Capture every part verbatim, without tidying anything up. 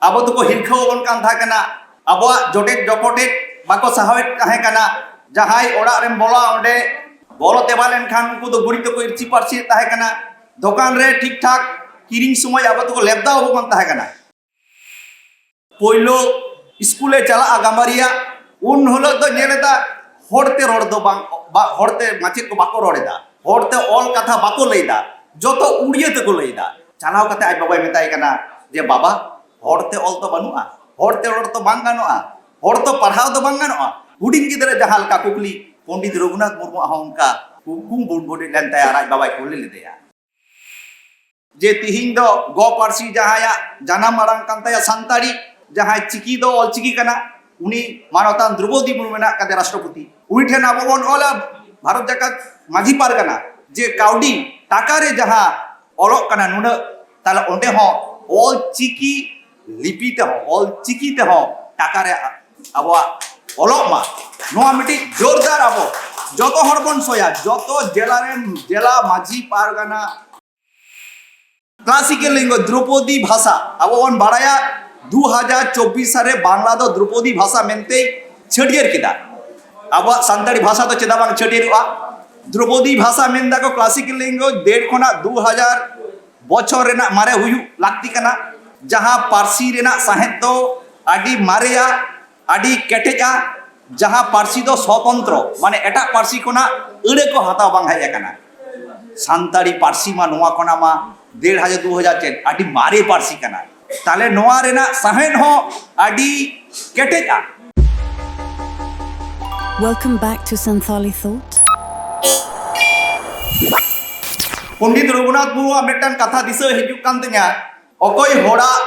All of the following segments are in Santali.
ᱟᱵᱚ ᱫᱚᱠᱚ ᱦᱤᱨᱠᱷᱟᱹᱣ ᱟᱵᱚᱱ ᱠᱟᱱ ᱛᱟᱦᱮᱸ ᱠᱟᱱᱟ᱾ ᱟᱵᱚᱣᱟᱜ ᱡᱚᱴᱮᱫ ᱡᱚᱯᱚᱴᱮᱫ ᱵᱟᱠᱚ ᱥᱟᱦᱟᱣᱮᱫ ᱛᱟᱦᱮᱸ ᱠᱟᱱᱟ᱾ ᱡᱟᱦᱟᱸᱭ ᱚᱲᱟᱜ ᱨᱮᱢ ᱵᱚᱞᱚᱜᱼᱟ, ᱚᱸᱰᱮ ᱵᱚᱞᱚ ᱛᱮ ᱵᱟᱝ ᱞᱮᱱᱠᱷᱟᱱ ᱩᱱᱠᱩ ᱫᱚ ᱜᱩᱲᱤ ᱛᱮᱠᱚ ᱤᱨᱪᱤ ᱯᱟᱹᱨᱪᱤᱭᱮᱫ ᱛᱟᱦᱮᱸ ᱠᱟᱱᱟ᱾ ᱫᱚᱠᱟᱱ ᱨᱮ ᱴᱷᱤᱠ ᱴᱷᱟᱠ ᱠᱤᱨᱤᱧ ᱥᱚᱢᱚᱭ ᱟᱵᱚ ᱫᱚᱠᱚ ᱞᱮᱵᱫᱟ ᱟᱵᱚ ᱠᱟᱱ ᱛᱟᱦᱮᱸ ᱠᱟᱱᱟ᱾ ᱯᱳᱭᱞᱳ ᱤᱥᱠᱩᱞᱮ ᱪᱟᱞᱟᱜᱼᱟ ᱜᱟᱢᱟᱨᱤᱭᱟ, ᱩᱱ ᱦᱤᱞᱳᱜ ᱫᱚ ᱧᱮᱞ ᱮᱫᱟ ᱦᱚᱲᱛᱮ ᱨᱚᱲ ᱫᱚ ᱵᱟᱝ, ᱵᱟ-, ᱦᱚᱲᱛᱮ ᱢᱟᱪᱮᱫ ᱠᱚ ᱵᱟᱠᱚ ᱨᱚᱲ ᱮᱫᱟ, ᱦᱚᱲᱛᱮ ᱚᱞ ᱠᱟᱛᱷᱟ ᱵᱟᱠᱚ ᱞᱟᱹᱭ ᱮᱫᱟ, ᱡᱚᱛᱚ ᱩᱲᱤᱭᱟᱹ ᱛᱮᱠᱚ ᱞᱟᱹᱭ ᱮᱫᱟ᱾ ᱪᱟᱞᱟᱣ ᱠᱟᱛᱮ ᱟᱡ ᱵᱟᱵᱟᱭ ᱢᱮᱛᱟᱭ ᱠᱟᱱᱟ ᱡᱮ, "ᱵᱟᱵᱟ, ᱦᱚᱲᱛᱮ ᱚᱞ ᱫᱚ ᱵᱟᱹᱱᱩᱜᱼᱟ, ᱦᱚᱲᱛᱮ ᱨᱚᱲ ᱫᱚ ᱵᱟᱝ ᱜᱟᱱᱚᱜᱼᱟ, ᱦᱚᱲ ᱫᱚ ᱯᱟᱲᱦᱟᱣ ᱫᱚ ᱵᱟᱝ ᱜᱟᱱᱚᱜᱼᱟ᱾" ᱦᱩᱰᱤᱧ ᱜᱤᱫᱽᱨᱟᱹ ᱡᱟᱦᱟᱸ ᱞᱮᱠᱟ ᱠᱩᱠᱞᱤ, ᱯᱚᱱᱰᱤᱛ ᱨᱚᱜᱷᱩᱱᱟᱛᱷ ᱢᱩᱨᱢᱩᱣᱟᱜ ᱦᱚᱸ ᱚᱱᱠᱟ ᱠᱩᱠᱢᱩ ᱵᱩᱰᱵᱩᱰᱮᱡ ᱞᱮᱱ ᱛᱟᱭᱟ ᱟᱨ ᱟᱡ ᱵᱟᱵᱟᱭ ᱠᱩᱞᱤ ᱞᱮᱫᱮᱭᱟ᱾ ᱡᱮ ᱛᱤᱦᱤᱧ ᱫᱚ ᱜᱚ ᱯᱟᱹᱨᱥᱤ ᱡᱟᱦᱟᱸᱭᱟᱜ ᱡᱟᱱᱟᱢ ᱟᱲᱟᱝ ᱠᱟᱱ ᱛᱟᱭᱟ ᱥᱟᱱᱛᱟᱲᱤ, ᱡᱟᱦᱟᱸᱭ ᱪᱤᱠᱤ ᱫᱚ ᱚᱞᱪᱤᱠᱤ ᱠᱟᱱᱟ, ᱩᱱᱤ ᱢᱟᱱᱚᱛᱟᱱ ᱫᱨᱚᱣᱯᱚᱫᱤ ᱢᱩᱨᱢᱩ ᱢᱮᱱᱟᱜ ᱠᱟᱫᱮᱭᱟ ᱨᱟᱥᱴᱨᱚᱯᱚᱛᱤ, ᱩᱱᱤ ᱴᱷᱮᱱ ᱟᱵᱚ ᱵᱚᱱ ᱚᱞᱟ ᱵᱷᱟᱨᱚᱛ ᱡᱟᱠᱟᱛ ᱢᱟᱹᱡᱷᱤ ᱯᱟᱨᱜᱟᱱᱟ ᱡᱮ ᱠᱟᱹᱣᱰᱤ ᱴᱟᱠᱟ ᱨᱮ ᱡᱟᱦᱟᱸ ᱚᱞᱚᱜ ᱠᱟᱱᱟ ᱱᱩᱱᱟᱹᱜ, ᱛᱟᱦᱞᱮ ᱚᱸᱰᱮ ᱦᱚᱸ ᱚᱞᱪᱤᱠᱤ ᱞᱤᱯᱤ ᱛᱮᱦᱚᱸ, ᱚᱞᱪᱤᱠᱤ ᱛᱮᱦᱚᱸ ᱴᱟᱠᱟ ᱨᱮ ᱟᱵᱚᱣᱟᱜ ᱚᱞᱚᱜ ᱢᱟ᱾ ᱱᱚᱣᱟ ᱢᱤᱫᱴᱤᱡ ᱡᱳᱨᱫᱟᱨ ᱟᱵᱚ ᱡᱚᱛᱚ ᱦᱚᱲ ᱵᱚᱱ ᱥᱚᱭᱟ, ᱡᱚᱛᱚ ᱡᱮᱞᱟ ᱨᱮᱱ ᱡᱮᱞᱟ ᱢᱟᱹᱡᱷᱤ ᱯᱟᱨᱜᱟᱱᱟ᱾ ᱠᱞᱟᱥᱤᱠᱮᱞ ᱞᱮᱝᱜᱩᱭᱮᱡᱽ, ᱫᱨᱚᱯᱚᱫᱤ ᱵᱷᱟᱥᱟ, ᱟᱵᱚ ᱵᱚᱱ ᱵᱟᱲᱟᱭᱟ ᱫᱩ ᱦᱟᱡᱟᱨ ᱪᱚᱵᱵᱤᱥ ᱥᱟᱞ ᱨᱮ ᱵᱟᱝᱞᱟ ᱫᱚ ᱫᱨᱚᱯᱚᱫᱤ ᱵᱷᱟᱥᱟ ᱢᱮᱱᱛᱮ ᱪᱷᱟᱹᱴᱭᱟᱹᱨ ᱠᱮᱫᱟ᱾ ᱟᱵᱚᱣᱟᱜ ᱥᱟᱱᱛᱟᱲᱤ ᱵᱷᱟᱥᱟ ᱫᱚ ᱪᱮᱫᱟᱜ ᱵᱟᱝ ᱪᱷᱟᱹᱴᱭᱟᱹᱨᱚᱜᱼᱟ? ᱫᱨᱚᱯᱚᱫᱤ ᱵᱷᱟᱥᱟ ᱢᱮᱱ ᱫᱟᱠᱚ ᱠᱞᱟᱥᱤᱠᱮᱞ ᱞᱮᱝᱜᱩᱭᱮᱡᱽ ᱰᱮᱲ ᱠᱷᱚᱱᱟᱜ ᱫᱩ ᱦᱟᱡᱟᱨ ᱵᱚᱪᱷᱚᱨ ᱨᱮᱱᱟᱜ ᱢᱟᱨᱮ ᱦᱩᱭᱩᱜ ᱞᱟᱹᱠᱛᱤ ᱠᱟᱱᱟ, ᱡᱟᱦᱟᱸ ᱯᱟᱹᱨᱥᱤ ᱨᱮᱱᱟᱜ ᱥᱟᱶᱦᱮᱫ ᱫᱚ ᱟᱹᱰᱤ ᱢᱟᱨᱮᱭᱟ, ᱟᱹᱰᱤ ᱠᱮᱴᱮᱡᱼᱟ, ᱡᱟᱦᱟᱸ ᱯᱟᱹᱨᱥᱤ ᱫᱚ ᱥᱚᱛᱚᱱᱛᱨᱚ, ᱢᱟᱱᱮ ᱮᱴᱟᱜ ᱯᱟᱹᱨᱥᱤ ᱠᱷᱚᱱᱟᱜ ᱟᱹᱲᱟᱹ ᱠᱚ ᱦᱟᱛᱟᱣ ᱵᱟᱝ ᱦᱮᱡ ᱟᱠᱟᱱᱟ᱾ ᱥᱟᱱᱛᱟᱲᱤ ᱯᱟᱹᱨᱥᱤ ᱢᱟ ᱱᱚᱣᱟ ᱠᱷᱚᱱᱟᱜ ᱢᱟ ᱰᱮᱲ ᱦᱟᱡᱟᱨ ᱫᱩ ᱦᱟᱡᱟᱨ ᱪᱮᱫ ᱟᱹᱰᱤ ᱢᱟᱨᱮ ᱯᱟᱹᱨᱥᱤ ᱠᱟᱱᱟ᱾ ᱛᱟᱦᱞᱮ ᱱᱚᱣᱟ ᱨᱮᱱᱟᱜ ᱥᱟᱶᱦᱮᱫ ᱦᱚᱸ ᱟᱹᱰᱤ ᱠᱮᱴᱮᱡᱼᱟ᱾ Welcome back to Santhali Thought. Pandit Raghunath ᱢᱩᱨᱢᱩᱣᱟᱜ ᱢᱤᱫᱴᱟᱝ ᱠᱟᱛᱷᱟ ᱫᱤᱥᱟᱹ ᱦᱤᱡᱩᱜ ᱠᱟᱱ ᱛᱤᱧᱟ, "ᱚᱠᱚᱭ ᱦᱚᱲᱟᱜ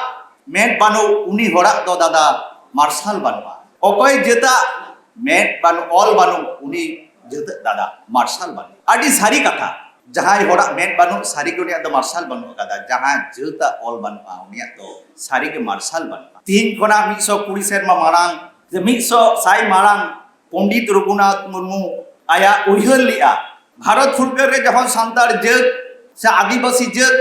ᱢᱮᱫ ᱵᱟᱹᱱᱩᱜ, ᱩᱱᱤ ᱦᱚᱲᱟᱜ ᱫᱚ ᱫᱟᱫᱟ ᱢᱟᱨᱥᱟᱞ ᱵᱟᱹᱱᱩᱜᱼᱟ᱾ ᱚᱠᱚᱭ ᱡᱟᱹᱛᱟᱜ ᱢᱮᱫ ᱵᱟᱹᱱᱩᱜ, ᱚᱞ ᱵᱟᱹᱱᱩᱜ, ᱩᱱᱤ ᱡᱟᱹᱛᱟᱜ ᱫᱟᱫᱟ ᱢᱟᱨᱥᱟᱞ ᱵᱟᱹᱱᱩᱜ᱾" ᱟᱹᱰᱤ ᱥᱟᱹᱨᱤ ᱠᱟᱛᱷᱟ᱾ ᱡᱟᱦᱟᱸᱭ ᱦᱚᱲᱟᱜ ᱢᱮᱫ ᱵᱟᱹᱱᱩᱜ, ᱥᱟᱹᱨᱤ ᱜᱮ ᱩᱱᱤᱭᱟᱜ ᱫᱚ ᱢᱟᱨᱥᱟᱞ ᱵᱟᱹᱱᱩᱜ ᱟᱠᱟᱫᱟ᱾ ᱡᱟᱦᱟᱸᱭ ᱡᱟᱹᱛᱟᱜ ᱚᱞ ᱵᱟᱹᱱᱩᱜᱼᱟ, ᱩᱱᱤᱭᱟᱜ ᱫᱚ ᱥᱟᱹᱨᱤ ᱜᱮ ᱢᱟᱨᱥᱟᱞ ᱵᱟᱹᱱᱩᱜᱼᱟ᱾ ᱛᱤᱦᱤᱧ ᱠᱷᱚᱱᱟᱜ ᱢᱤᱫᱥᱚ ᱠᱩᱲᱤ ᱥᱮᱨᱢᱟ ᱢᱟᱲᱟᱝ ᱥᱮ ᱢᱤᱫᱥᱚ ᱥᱟᱭ ᱢᱟᱲᱟᱝ ᱯᱚᱱᱰᱤᱛ ᱨᱚᱜᱷᱩᱱᱟᱛᱷ ᱢᱩᱨᱢᱩ ᱟᱭᱟᱜ ᱩᱭᱦᱟᱹᱨ ᱞᱮᱜᱼᱟ, ᱵᱷᱟᱨᱚᱛ ᱯᱷᱩᱨᱜᱟᱹᱞ ᱨᱮ ᱡᱚᱠᱷᱚᱱ ᱥᱟᱱᱛᱟᱲ ᱡᱟᱹᱛ ᱥᱮ ᱟᱹᱫᱤᱵᱟᱹᱥᱤ ᱡᱟᱹᱛ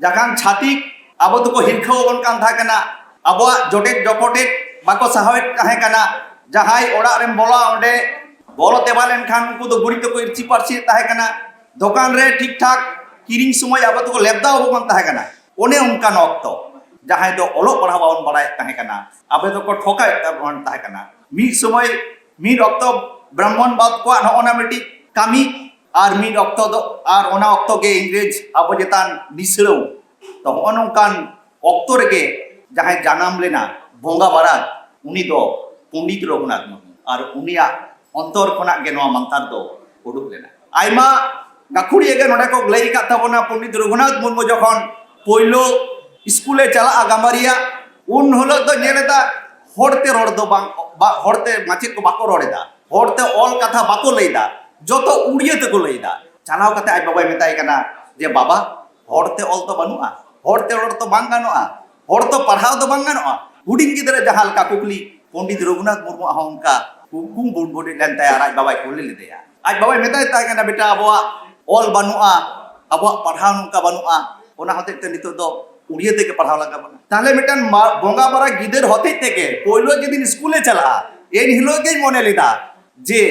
ᱡᱚᱠᱷᱚᱱ ᱪᱷᱟᱹᱛᱤᱠ ᱟᱵᱚ ᱫᱚᱠᱚ ᱦᱤᱨᱠᱷᱟᱹᱣ ᱟᱵᱚᱱ ᱠᱟᱱ ᱛᱟᱦᱮᱸ ᱠᱟᱱᱟ, ᱟᱵᱚᱣᱟᱜ ᱡᱚᱴᱮᱫ ᱡᱚᱯᱚᱴᱮᱫ ᱵᱟᱠᱚ ᱥᱟᱦᱟᱣᱮᱫ ᱛᱟᱦᱮᱸ ᱠᱟᱱᱟ᱾ ᱡᱟᱦᱟᱸᱭ ᱚᱲᱟᱜ ᱨᱮᱢ ᱵᱚᱞᱚᱜᱼᱟ, ᱚᱸᱰᱮ ᱵᱚᱞᱚ ᱛᱮᱵᱟ ᱞᱮᱱᱠᱷᱟᱱ ᱩᱱᱠᱩ ᱫᱚ ᱜᱩᱲᱤ ᱛᱮᱠᱚ ᱤᱨᱪᱤ ᱯᱟᱹᱨᱪᱤᱭᱮᱫ ᱛᱟᱦᱮᱸ ᱠᱟᱱᱟ᱾ ᱫᱚᱠᱟᱱ ᱨᱮ ᱴᱷᱤᱠ ᱴᱷᱟᱠ ᱠᱤᱨᱤᱧ ᱥᱚᱢᱚᱭ ᱟᱵᱚ ᱫᱚᱠᱚ ᱞᱮᱵᱫᱟ ᱟᱵᱚᱱ ᱠᱟᱱ ᱛᱟᱦᱮᱸ ᱠᱟᱱᱟ᱾ ᱚᱱᱮ ᱚᱱᱠᱟᱱ ᱚᱠᱛᱚ, ᱡᱟᱦᱟᱸᱭ ᱫᱚ ᱚᱞᱚᱜ ᱯᱟᱲᱦᱟᱣ ᱵᱟᱵᱚᱱ ᱵᱟᱲᱟᱭᱮᱫ ᱛᱟᱦᱮᱸ ᱠᱟᱱᱟ, ᱟᱵᱚ ᱫᱚᱠᱚ ᱴᱷᱚᱠᱟᱣᱮᱫ ᱛᱟᱵᱚᱱ ᱛᱟᱦᱮᱸ ᱠᱟᱱᱟ᱾ ᱢᱤᱫ ᱥᱚᱢᱚᱭ ᱢᱤᱫ ᱚᱠᱛᱚ ᱵᱨᱟᱦᱢᱚᱱ ᱵᱟᱫ ᱠᱚᱣᱟᱜ ᱱᱚᱜᱼᱚ ᱱᱟ ᱢᱤᱫᱴᱤᱡ ᱠᱟᱹᱢᱤ, ᱟᱨ ᱢᱤᱫ ᱚᱠᱛᱚ ᱫᱚ, ᱟᱨ ᱚᱱᱟ ᱚᱠᱛᱚ ᱜᱮ ᱤᱝᱨᱮᱡᱽ ᱟᱵᱚ ᱪᱮᱛᱟᱱ ᱱᱤᱥᱲᱟᱹᱣ᱾ ᱛᱚ ᱦᱚᱸᱜᱼᱚ ᱱᱚᱝᱠᱟᱱ ᱚᱠᱛᱚ ᱨᱮᱜᱮ ᱡᱟᱦᱟᱸᱭ ᱡᱟᱱᱟᱢ ᱞᱮᱱᱟ ᱵᱚᱸᱜᱟ ᱵᱟᱨᱟᱜ, ᱩᱱᱤ ᱫᱚ ᱯᱚᱱᱰᱤᱛ ᱨᱚᱜᱷᱩᱱᱟᱛᱷ ᱢᱩᱨᱢᱩ, ᱟᱨ ᱩᱱᱤᱭᱟᱜ ᱚᱱᱛᱚᱨ ᱠᱷᱚᱱᱟᱜ ᱜᱮ ᱱᱚᱣᱟ ᱢᱟᱱᱛᱟᱨ ᱫᱚ ᱩᱰᱩᱠ ᱞᱮᱱᱟ᱾ ᱟᱭᱢᱟ ᱜᱟᱹᱠᱷᱩᱲᱤᱭᱟᱹ ᱜᱮ ᱱᱚᱰᱮ ᱠᱚ ᱞᱟᱹᱭ ᱟᱠᱟᱫ ᱛᱟᱵᱚᱱᱟ, ᱯᱚᱱᱰᱤᱛ ᱨᱚᱜᱷᱩᱱᱟᱛᱷ ᱢᱩᱨᱢᱩ ᱡᱚᱠᱷᱚᱱ ᱯᱳᱭᱞᱳ ᱥᱠᱩᱞᱮ ᱪᱟᱞᱟᱜᱼᱟ ᱜᱟᱢᱟᱨᱤᱭᱟ, ᱩᱱ ᱦᱤᱞᱳᱜ ᱫᱚ ᱧᱮᱞ ᱮᱫᱟ ᱦᱚᱲᱛᱮ ᱨᱚᱲ ᱫᱚ ᱵᱟᱝ, ᱵᱟ-, ᱦᱚᱲᱛᱮ ᱢᱟᱪᱮᱫ ᱠᱚ ᱵᱟᱠᱚ ᱨᱚᱲ ᱮᱫᱟ, ᱦᱚᱲᱛᱮ ᱚᱞ ᱠᱟᱛᱷᱟ ᱵᱟᱠᱚ ᱞᱟᱹᱭ ᱮᱫᱟ, ᱡᱚᱛᱚ ᱩᱲᱤᱭᱟᱹ ᱛᱮᱠᱚ ᱞᱟᱹᱭ ᱮᱫᱟ᱾ ᱪᱟᱞᱟᱣ ᱠᱟᱛᱮ ᱟᱡ ᱵᱟᱵᱟᱭ ᱢᱮᱛᱟᱭ ᱠᱟᱱᱟ ᱡᱮ, "ᱵᱟᱵᱟ, ᱦᱚᱲᱛᱮ ᱚᱞ ᱫᱚ ᱵᱟᱹᱱᱩᱜᱼᱟ, ᱦᱚᱲᱛᱮ ᱨᱚᱲ ᱫᱚ ᱵᱟᱝ ᱜᱟᱱᱚᱜᱼᱟ, ᱦᱚᱲ ᱛᱚ ᱯᱟᱲᱦᱟᱣ ᱫᱚ ᱵᱟᱝ ᱜᱟᱱᱚᱜᱼᱟ᱾" ᱦᱩᱰᱤᱧ ᱜᱤᱫᱽᱨᱟᱹ ᱡᱟᱦᱟᱸ ᱞᱮᱠᱟ ᱠᱩᱠᱞᱤ, ᱯᱚᱱᱰᱤᱛ ᱨᱚᱜᱷᱩᱱᱟᱛᱷ ᱢᱩᱨᱢᱩᱣᱟᱜ ᱦᱚᱸ ᱚᱱᱠᱟ ᱠᱩᱠᱢᱩ ᱵᱩᱰᱵᱩᱰ ᱞᱮᱱ ᱛᱟᱭᱟ ᱟᱨ ᱟᱡ ᱵᱟᱵᱟᱭ ᱠᱩᱞᱤ ᱞᱮᱫᱮᱭᱟ᱾ ᱟᱡ ᱵᱟᱵᱟᱭ ᱢᱮᱛᱟᱭ ᱛᱟᱦᱮᱸ ᱠᱟᱱᱟ, "ᱵᱮᱴᱟ, ᱟᱵᱚᱣᱟᱜ ᱚᱞ ᱵᱟᱹᱱᱩᱜᱼᱟ, ᱟᱵᱚᱣᱟᱜ ᱯᱟᱲᱦᱟᱣ ᱱᱚᱝᱠᱟ ᱵᱟᱹᱱᱩᱜᱼᱟ, ᱚᱱᱟ ᱦᱚᱛᱮᱡ ᱛᱮ ᱱᱤᱛᱚᱜ ᱫᱚ ᱩᱲᱤᱭᱟᱹ ᱛᱮᱜᱮ ᱯᱟᱲᱦᱟᱣ ᱞᱟᱜᱟᱣ ᱵᱚᱱᱟ᱾" ᱛᱟᱦᱞᱮ ᱢᱤᱫᱴᱟᱝ ᱢᱟ-, ᱵᱚᱸᱜᱟ ᱵᱟᱨᱟ ᱜᱤᱫᱟᱹᱨ ᱦᱚᱛᱮᱡ ᱛᱮᱜᱮ ᱯᱳᱭᱞᱳ ᱡᱮᱫᱤᱱ ᱥᱠᱩᱞᱮ ᱪᱟᱞᱟᱜᱼᱟ, ᱮᱱ ᱦᱤᱞᱳᱜ ᱜᱮᱭ ᱢᱚᱱᱮ ᱞᱮᱫᱟ ᱡᱮ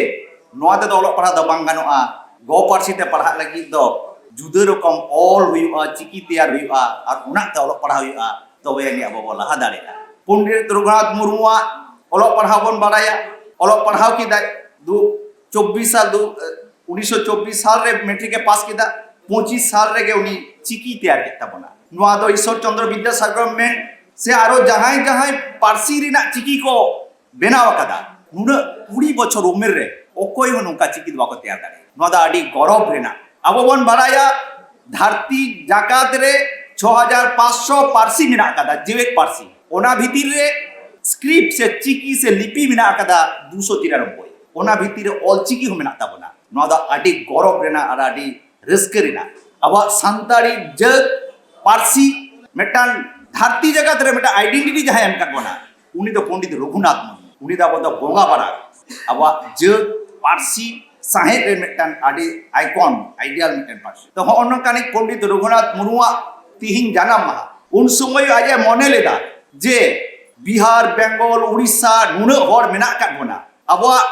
ᱱᱚᱣᱟ ᱛᱮᱫᱚ ᱚᱞᱚᱜ ᱯᱟᱲᱦᱟᱣ ᱫᱚ ᱵᱟᱝ ᱜᱟᱱᱚᱜᱼᱟ, ᱜᱚ ᱯᱟᱹᱨᱥᱤ ᱛᱮ ᱯᱟᱲᱦᱟᱜ ᱞᱟᱹᱜᱤᱫ ᱫᱚ ᱡᱩᱫᱟᱹ ᱨᱚᱠᱚᱢ ᱚᱞ ᱦᱩᱭᱩᱜᱼᱟ, ᱪᱤᱠᱤ ᱛᱮᱭᱟᱨ ᱦᱩᱭᱩᱜᱼᱟ, ᱟᱨ ᱚᱱᱟ ᱛᱮ ᱚᱞᱚᱜ ᱯᱟᱲᱦᱟᱣ ᱦᱩᱭᱩᱜᱼᱟ, ᱛᱚᱵᱮ ᱟᱹᱱᱤᱡ ᱟᱵᱚ ᱵᱚ ᱞᱟᱦᱟ ᱫᱟᱲᱮᱭᱟᱜᱼᱟ᱾ ᱯᱚᱱᱰᱤᱛ ᱨᱚᱜᱷᱩᱱᱟᱛᱷ ᱢᱩᱨᱢᱩᱣᱟᱜ ᱚᱞᱚᱜ ᱯᱟᱲᱦᱟᱣ ᱵᱚᱱ ᱵᱟᱲᱟᱭᱟ, ᱚᱞᱚᱜ ᱯᱟᱲᱦᱟᱣ ᱠᱮᱫᱟᱭ ᱫᱩ, ᱪᱚᱵᱵᱤᱥ ᱥᱟᱞ ᱫᱩ, ᱩᱱᱤᱥᱥᱚ ᱪᱚᱵᱵᱤᱥ ᱥᱟᱞ ᱨᱮ ᱢᱮᱴᱨᱤᱠ ᱮ ᱯᱟᱥ ᱠᱮᱫᱟ, ᱯᱚᱸᱪᱤᱥ ᱥᱟᱞ ᱨᱮᱜᱮ ᱩᱱᱤ ᱪᱤᱠᱤ ᱛᱮᱭᱟᱨ ᱠᱮᱫ ᱛᱟᱵᱚᱱᱟ᱾ ᱱᱚᱣᱟ ᱫᱚ ᱤᱥᱥᱚᱨ ᱪᱚᱱᱫᱨᱚ ᱵᱤᱫᱽᱫᱟᱥᱟᱜᱚᱨ ᱢᱮᱱ ᱥᱮ ᱟᱨᱚ ᱡᱟᱦᱟᱸᱭ ᱡᱟᱦᱟᱸᱭ ᱯᱟᱹᱨᱥᱤ ᱨᱮᱱᱟᱜ ᱪᱤᱠᱤ ᱠᱚ ᱵᱮᱱᱟᱣ ᱟᱠᱟᱫᱟ, ᱱᱩᱱᱟᱹᱜ ᱠᱩᱲᱤ ᱵᱚᱪᱷᱚᱨ ᱩᱢᱮᱨ ᱨᱮ ᱚᱠᱚᱭ ᱦᱚᱸ ᱱᱚᱝᱠᱟ ᱪᱤᱠᱤ ᱫᱚ ᱵᱟᱠᱚ ᱛᱮᱭᱟᱨ ᱫᱟᱲᱮᱭᱟᱜᱼᱟ᱾ ᱱᱚᱣᱟ ᱫᱚ ᱟᱹᱰᱤ ᱜᱚᱨᱚᱵᱽ ᱨᱮᱱᱟᱜ᱾ ᱟᱵᱚ ᱵᱚᱱ ᱵᱟᱲᱟᱭᱟ, ᱫᱷᱟᱹᱨᱛᱤ ᱡᱟᱠᱟᱛ ᱨᱮ ᱪᱷᱚ ᱦᱟᱡᱟᱨ ᱯᱟᱸᱪᱥᱚ ᱯᱟᱹᱨᱥᱤ ᱢᱮᱱᱟᱜ ᱟᱠᱟᱫᱟ, ᱡᱮᱣᱮᱫ ᱯᱟᱹᱨᱥᱤ᱾ ᱚᱱᱟ ᱵᱷᱤᱛᱤᱨ ᱨᱮ ᱥᱠᱨᱤᱯᱴ ᱥᱮ ᱪᱤᱠᱤ ᱥᱮ ᱞᱤᱯᱤ ᱢᱮᱱᱟᱜ ᱟᱠᱟᱫᱟ ᱫᱩᱥᱚ ᱛᱤᱨᱟᱱᱚᱵᱵᱳᱭ᱾ ᱚᱱᱟ ᱵᱷᱤᱛᱤᱨ ᱨᱮ ᱚᱞ ᱪᱤᱠᱤ ᱦᱚᱸ ᱢᱮᱱᱟᱜ ᱛᱟᱵᱚᱱᱟ᱾ ᱱᱚᱣᱟ ᱫᱚ ᱟᱹᱰᱤ ᱜᱚᱨᱚᱵᱽ ᱨᱮᱱᱟᱜ ᱟᱨ ᱟᱹᱰᱤ ᱨᱟᱹᱥᱠᱟᱹ ᱨᱮᱱᱟᱜ᱾ ᱟᱵᱚᱣᱟᱜ ᱥᱟᱱᱛᱟᱲᱤ ᱡᱟᱹᱛ ᱯᱟᱹᱨᱥᱤ ᱢᱤᱫᱴᱟᱝ ᱫᱷᱟᱹᱨᱛᱤ ᱡᱟᱠᱟᱛ ᱨᱮ ᱢᱤᱫᱴᱟᱝ ᱟᱭᱰᱮᱱᱴᱤᱴᱤ ᱡᱟᱦᱟᱸᱭ ᱮᱢ ᱟᱠᱟᱫ ᱵᱚᱱᱟ, ᱩᱱᱤ ᱫᱚ ᱯᱚᱱᱰᱤᱛ ᱨᱚᱜᱷᱩᱱᱟᱛᱷ ᱢᱩᱨᱢᱩ᱾ ᱩᱱᱤ ᱫᱚ ᱟᱵᱚ ᱫᱚ ᱵᱚᱸᱜᱟ ᱵᱟᱨᱟ, ᱟᱵᱚᱣᱟᱜ ᱡᱟᱹᱛ ᱯᱟᱹᱨᱥᱤ ᱥᱟᱶᱦᱮᱫ ᱨᱮ ᱢᱤᱫᱴᱟᱝ ᱟᱹᱰᱤ ᱟᱭᱠᱚᱱ, ᱟᱭᱰᱤᱭᱟᱞ ᱢᱤᱫᱴᱟᱝ ᱯᱟᱹᱨᱥᱤ᱾ ᱛᱚ ᱦᱚᱸᱜᱼᱚ ᱱᱚᱝᱠᱟᱱᱤᱡ ᱯᱚᱱᱰᱤᱛ ᱨᱚᱜᱷᱩᱱᱟᱛᱷ ᱢᱩᱨᱢᱩᱣᱟᱜ ᱛᱤᱦᱤᱧ ᱡᱟᱱᱟᱢ ᱢᱟᱦᱟ᱾ ᱩᱱ ᱥᱚᱢᱚᱭ ᱟᱡ ᱮ ᱢᱚᱱᱮ ᱞᱮᱫᱟ ᱡᱮ ᱵᱤᱦᱟᱨ, ᱵᱮᱝᱜᱚᱞ, ᱩᱲᱤᱥᱥᱟ ᱱᱩᱱᱟᱹᱜ ᱦᱚᱲ ᱢᱮᱱᱟᱜ ᱟᱠᱟᱫ ᱵᱚᱱᱟ, ᱟᱵᱚᱣᱟᱜ,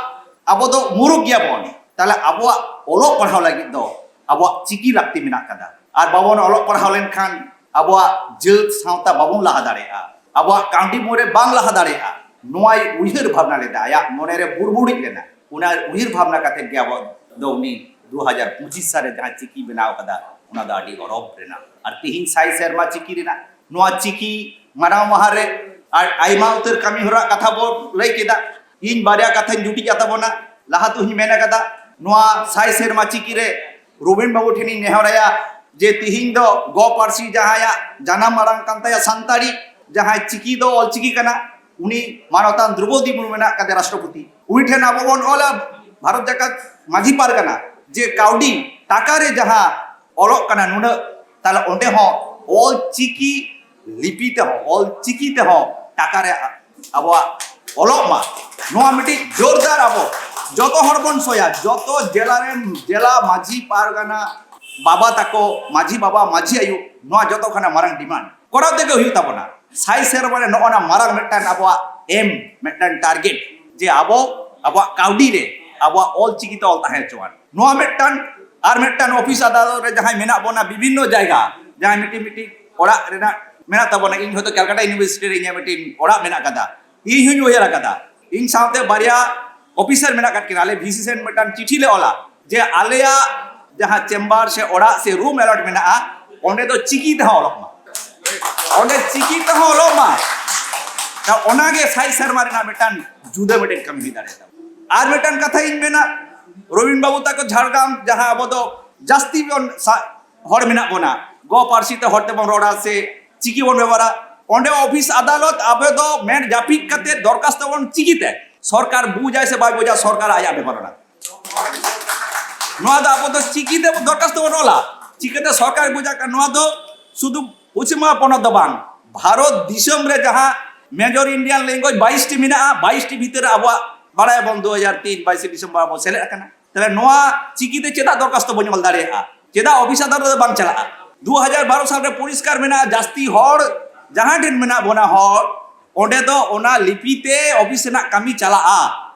ᱟᱵᱚ ᱫᱚ ᱢᱩᱨᱩᱠ ᱜᱮᱭᱟᱵᱚᱱ, ᱛᱟᱦᱞᱮ ᱟᱵᱚᱣᱟᱜ ᱚᱞᱚᱜ ᱯᱟᱲᱦᱟᱣ ᱞᱟᱹᱜᱤᱫ ᱫᱚ ᱟᱵᱚᱣᱟᱜ ᱪᱤᱠᱤ ᱞᱟᱹᱠᱛᱤ ᱢᱮᱱᱟᱜ ᱟᱠᱟᱫᱟ᱾ ᱟᱨ ᱵᱟᱵᱚᱱ ᱚᱞᱚᱜ ᱯᱟᱲᱦᱟᱣ ᱞᱮᱱᱠᱷᱟᱱ ᱟᱵᱚᱣᱟᱜ ᱡᱟᱹᱛ ᱥᱟᱶᱛᱟ ᱵᱟᱵᱚᱱ ᱞᱟᱦᱟ ᱫᱟᱲᱮᱭᱟᱜᱼᱟ, ᱟᱵᱚᱣᱟᱜ ᱠᱟᱹᱣᱰᱤ ᱢᱩᱨᱟᱹᱭ ᱵᱟᱝ ᱞᱟᱦᱟ ᱫᱟᱲᱮᱭᱟᱜᱼᱟ᱾ ᱱᱚᱣᱟᱭ ᱩᱭᱦᱟᱹᱨ ᱵᱷᱟᱵᱽᱱᱟ ᱞᱮᱫᱟ, ᱟᱭᱟᱜ ᱢᱚᱱᱮᱨᱮ ᱵᱩᱲᱵᱩᱲᱤᱡ ᱞᱮᱱᱟ᱾ ᱚᱱᱟ ᱩᱭᱦᱟᱹᱨ ᱵᱷᱟᱵᱽᱱᱟ ᱠᱟᱛᱮ ᱜᱮ ᱟᱵᱚ ᱫᱚ ᱩᱱᱤ ᱫᱩ ᱦᱟᱡᱟᱨ ᱯᱚᱸᱪᱤᱥ ᱥᱟᱞ ᱨᱮ ᱡᱟᱦᱟᱸ ᱪᱤᱠᱤ ᱵᱮᱱᱟᱣ ᱠᱟᱫᱟ, ᱚᱱᱟ ᱫᱚ ᱟᱹᱰᱤ ᱜᱚᱨᱚᱵᱽ ᱨᱮᱱᱟᱜ᱾ ᱟᱨ ᱛᱤᱦᱤᱧ ᱥᱟᱭ ᱥᱮᱨᱢᱟ ᱪᱤᱠᱤ ᱨᱮᱱᱟᱜ, ᱱᱚᱣᱟ ᱪᱤᱠᱤ ᱢᱟᱱᱟᱣ ᱢᱟᱦᱟ ᱨᱮ ᱟᱨ ᱟᱭᱢᱟ ᱩᱛᱟᱹᱨ ᱠᱟᱹᱢᱤ ᱦᱚᱨᱟ ᱠᱟᱛᱷᱟ ᱵᱚ ᱞᱟᱹᱭ ᱠᱮᱫᱟ᱾ ᱤᱧ ᱵᱟᱨᱭᱟ ᱠᱟᱛᱷᱟᱧ ᱡᱩᱴᱤᱡ ᱟᱛᱟᱵᱚᱱᱟ᱾ ᱞᱟᱦᱟ ᱛᱮᱦᱚᱧ ᱢᱮᱱ ᱟᱠᱟᱫᱟ, ᱱᱚᱣᱟ ᱥᱟᱭ ᱥᱮᱨᱢᱟ ᱪᱤᱠᱤ ᱨᱮ ᱨᱚᱵᱤᱱ ᱵᱟᱹᱵᱩ ᱴᱷᱮᱱᱤᱧ ᱱᱮᱦᱚᱨᱟᱭᱟ ᱡᱮ ᱛᱤᱦᱤᱧ ᱫᱚ ᱜᱚ ᱯᱟᱹᱨᱥᱤ ᱡᱟᱦᱟᱸᱭᱟᱜ ᱡᱟᱱᱟᱢ ᱟᱲᱟᱝ ᱠᱟᱱ ᱛᱟᱭᱟ ᱥᱟᱱᱛᱟᱲᱤ, ᱡᱟᱦᱟᱸᱭ ᱪᱤᱠᱤ ᱫᱚ ᱚᱞᱪᱤᱠᱤ ᱠᱟᱱᱟ, ᱩᱱᱤ ᱢᱟᱱᱚᱛᱟᱱ ᱫᱨᱚᱣᱯᱚᱫᱤ ᱢᱩᱨᱢᱩ ᱢᱮᱱᱟᱜ ᱠᱟᱫᱮ ᱨᱟᱥᱴᱨᱚᱯᱚᱛᱤ, ᱩᱱᱤ ᱴᱷᱮᱱ ᱟᱵᱚ ᱵᱚᱱ ᱚᱞᱟ ᱵᱷᱟᱨᱚᱛ ᱡᱟᱠᱟᱛ ᱢᱟᱹᱡᱷᱤ ᱯᱟᱨᱜᱟᱱᱟ ᱡᱮ ᱠᱟᱹᱣᱰᱤ ᱴᱟᱠᱟ ᱨᱮ ᱡᱟᱦᱟᱸ ᱚᱞᱚᱜ ᱠᱟᱱᱟ ᱱᱩᱱᱟᱹᱜ, ᱛᱟᱦᱞᱮ ᱚᱸᱰᱮ ᱦᱚᱸ ᱚᱞ ᱪᱤᱠᱤ ᱞᱤᱯᱤ ᱛᱮᱦᱚᱸ, ᱚᱞ ᱪᱤᱠᱤ ᱛᱮᱦᱚᱸ ᱴᱟᱠᱟ ᱨᱮ ᱟᱵᱚᱣᱟᱜ ᱚᱞᱚᱜ ᱢᱟ᱾ ᱱᱚᱣᱟ ᱢᱤᱫᱴᱤᱡ ᱡᱳᱨᱫᱟᱨ ᱟᱵᱚ ᱡᱚᱛᱚ ᱦᱚᱲ ᱵᱚᱱ ᱥᱚᱭᱟ, ᱡᱚᱛᱚ ᱡᱮᱞᱟ ᱨᱮᱱ ᱡᱮᱞᱟ ᱢᱟᱹᱡᱷᱤ ᱯᱟᱨᱜᱟᱱᱟ ᱵᱟᱵᱟ ᱛᱟᱠᱚ, ᱢᱟᱹᱡᱷᱤ ᱵᱟᱵᱟ, ᱢᱟᱹᱡᱷᱤ ᱟᱭᱳ, ᱱᱚᱣᱟ ᱡᱚᱛᱚ ᱠᱷᱚᱱᱟᱜ ᱢᱟᱨᱟᱝ ᱰᱤᱢᱟᱱᱰ ᱠᱚᱨᱟᱣ ᱛᱮᱜᱮ ᱦᱩᱭᱩᱜ ᱛᱟᱵᱚᱱᱟ᱾ ᱥᱟᱭ ᱥᱮᱨᱢᱟ ᱨᱮ ᱱᱚᱜᱼᱚ ᱱᱟ ᱢᱟᱨᱟᱝ ᱢᱤᱫᱴᱟᱝ ᱟᱵᱚᱣᱟᱜ ᱮᱢ, ᱢᱤᱫᱴᱟᱝ ᱴᱟᱨᱜᱮᱴ, ᱡᱮ ᱟᱵᱚ ᱟᱵᱚᱣᱟᱜ ᱠᱟᱹᱣᱰᱤ ᱨᱮ ᱟᱵᱚᱣᱟᱜ ᱚᱞ ᱪᱤᱠᱤ ᱛᱮ ᱚᱞ ᱛᱟᱦᱮᱸ ᱦᱚᱪᱚᱣᱟᱱ᱾ ᱱᱚᱣᱟ ᱢᱤᱫᱴᱟᱝ, ᱟᱨ ᱢᱤᱫᱴᱟᱝ ᱚᱯᱷᱤᱥ ᱟᱫᱟᱞᱚᱛ ᱨᱮ ᱡᱟᱦᱟᱸᱭ ᱢᱮᱱᱟᱜ ᱵᱚᱱᱟ ᱵᱤᱵᱷᱤᱱᱱᱚ ᱡᱟᱭᱜᱟ, ᱡᱟᱦᱟᱸᱭ ᱢᱤᱫᱴᱤᱡ ᱢᱤᱫᱴᱤᱡ ᱚᱲᱟᱜ ᱨᱮᱱᱟᱜ ᱢᱮᱱᱟᱜ ᱛᱟᱵᱚᱱᱟ, ᱤᱧ ᱦᱚᱭᱛᱳ ᱠᱟᱞᱠᱟᱴᱟ ᱤᱭᱩᱱᱤᱵᱷᱟᱨᱥᱤᱴᱤ ᱨᱮ ᱤᱧᱟᱹᱜ ᱢᱤᱫᱴᱤᱡ ᱚᱲᱟᱜ ᱢᱮᱱᱟᱜ ᱠᱟᱫᱟ, ᱤᱧ ᱦᱚᱧ ᱩᱭᱦᱟᱹᱨ ᱟᱠᱟᱫᱟ᱾ ᱤᱧ ᱥᱟᱶᱛᱮ ᱵᱟᱨᱭᱟ ᱚᱯᱷᱤᱥᱟᱨ ᱢᱮᱱᱟᱜ ᱟᱠᱟᱫ ᱠᱤᱱᱟ, ᱟᱞᱮ ᱵᱷᱤᱥᱤ ᱥᱮᱱ ᱢᱤᱫᱴᱟᱝ ᱪᱤᱴᱷᱤ ᱞᱮ ᱚᱞᱟ ᱡᱮ ᱟᱞᱮᱭᱟᱜ ᱡᱟᱦᱟᱸ ᱪᱮᱢᱵᱟᱨ ᱥᱮ ᱚᱲᱟᱜ ᱥᱮ ᱨᱩᱢ ᱮᱞᱚᱴ ᱢᱮᱱᱟᱜᱼᱟ, ᱚᱸᱰᱮ ᱫᱚ ᱪᱤᱠᱤ ᱛᱮᱦᱚᱸ ᱚᱞᱚᱜ ᱢᱟ, ᱚᱸᱰᱮ ᱪᱤᱠᱤ ᱛᱮᱦᱚᱸ ᱚᱞᱚᱜ ᱢᱟ᱾ ᱛᱚ ᱚᱱᱟᱜᱮ ᱥᱟᱭ ᱥᱮᱨᱢᱟ ᱨᱮᱱᱟᱜ ᱢᱤᱫᱴᱟᱝ ᱡᱩᱫᱟᱹ ᱢᱤᱫᱴᱮᱱ ᱠᱟᱹᱢᱤ ᱦᱩᱭ ᱫᱟᱲᱮᱭᱟᱜᱼᱟ᱾ ᱟᱨ ᱢᱤᱫᱴᱟᱝ ᱠᱟᱛᱷᱟ ᱤᱧ ᱢᱮᱱᱟ, ᱨᱚᱵᱤᱱ ᱵᱟᱹᱵᱩ ᱛᱟᱠᱚ ᱡᱷᱟᱲᱜᱨᱟᱢ, ᱡᱟᱦᱟᱸ ᱟᱵᱚ ᱫᱚ ᱡᱟᱹᱥᱛᱤ ᱵᱚᱱ ᱥᱟ-, ᱦᱚᱲ ᱢᱮᱱᱟᱜ ᱵᱚᱱᱟ, ᱜᱚ ᱯᱟᱹᱨᱥᱤ ᱛᱮ ᱦᱚᱲ ᱛᱮᱵᱚᱱ ᱨᱚᱲᱟ ᱥᱮ ᱪᱤᱠᱤ ᱵᱚᱱ ᱵᱮᱵᱚᱦᱟᱨᱟ, ᱚᱸᱰᱮ ᱚᱯᱷᱤᱥ ᱟᱫᱟᱞᱚᱛ ᱟᱵᱚ ᱫᱚ ᱢᱮᱫ ᱡᱟᱹᱯᱤᱫ ᱠᱟᱛᱮ ᱫᱚᱨᱠᱷᱟᱥᱛᱚ ᱵᱚᱱ ᱪᱤᱠᱤᱛᱮ, ᱥᱚᱨᱠᱟᱨ ᱵᱩᱡᱟᱭ ᱥᱮ ᱵᱟᱭ ᱵᱩᱡᱟ, ᱥᱚᱨᱠᱟᱨ ᱟᱭᱟᱜ ᱵᱮᱯᱟᱨ ᱚᱱᱟ᱾ ᱱᱚᱣᱟ ᱫᱚ ᱟᱵᱚ ᱫᱚ ᱪᱤᱠᱤᱛᱮ ᱫᱚᱨᱠᱷᱟᱥᱛᱚ ᱵᱚᱱ ᱚᱞᱟ, ᱪᱤᱠᱟᱹᱛᱮ ᱥᱚᱨᱠᱟᱨ ᱵᱩᱡᱟ? ᱱᱚᱣᱟ ᱫᱚ ᱥᱩᱫᱷᱩ ᱯᱚᱪᱷᱤᱢ ᱵᱟᱝᱞᱟ ᱯᱚᱱᱚᱛ ᱫᱚ ᱵᱟᱝ, ᱵᱷᱟᱨᱚᱛ ᱫᱤᱥᱚᱢ ᱨᱮ ᱡᱟᱦᱟᱸ ᱢᱮᱡᱚᱨ ᱤᱱᱰᱤᱭᱟᱱ ᱞᱮᱝᱜᱩᱭᱮᱡᱽ ᱵᱟᱭᱤᱥ ᱴᱤ ᱢᱮᱱᱟᱜᱼᱟ, ᱵᱟᱭᱤᱥ ᱴᱤ ᱵᱷᱤᱛᱤᱨ ᱨᱮ ᱟᱵᱚᱣᱟᱜ ᱵᱟᱲᱟᱭᱟᱵᱚᱱ ᱫᱩ ᱦᱟᱡᱟᱨ ᱛᱤᱱ ᱵᱟᱭᱤᱥᱮ ᱰᱤᱥᱮᱢᱵᱚᱨ ᱵᱚᱱ ᱥᱮᱞᱮᱫ ᱟᱠᱟᱱᱟ᱾ ᱛᱟᱦᱞᱮ ᱱᱚᱣᱟ ᱪᱤᱠᱤᱛᱮ ᱪᱮᱫᱟᱜ ᱫᱚᱨᱠᱷᱟᱥᱛᱚ ᱵᱚᱱ ᱚᱞ ᱫᱟᱲᱮᱭᱟᱜᱼᱟ? ᱪᱮᱫᱟᱜ ᱚᱯᱷᱤᱥ ᱟᱫᱟᱞᱚᱛ ᱨᱮ ᱵᱟᱝ ᱪᱟᱞᱟᱜᱼᱟ? ᱫᱩ ᱦᱟᱡᱟᱨ ᱵᱟᱨᱚ ᱥᱟᱞ ᱨᱮ ᱯᱚᱨᱤᱥᱠᱟᱨ ᱢᱮᱱᱟᱜᱼᱟ, ᱡᱟᱹᱥᱛᱤ ᱦᱚᱲ ᱡᱟᱦᱟᱸ ᱴᱷᱮᱱ ᱢᱮᱱᱟᱜ ᱵᱚᱱᱟ ᱦᱚᱲ, ᱚᱸᱰᱮ ᱫᱚ ᱚᱱᱟ ᱞᱤᱯᱤ ᱛᱮ ᱚᱯᱷᱤᱥ ᱨᱮᱱᱟᱜ ᱠᱟᱹᱢᱤ ᱪᱟᱞᱟᱜᱼᱟ᱾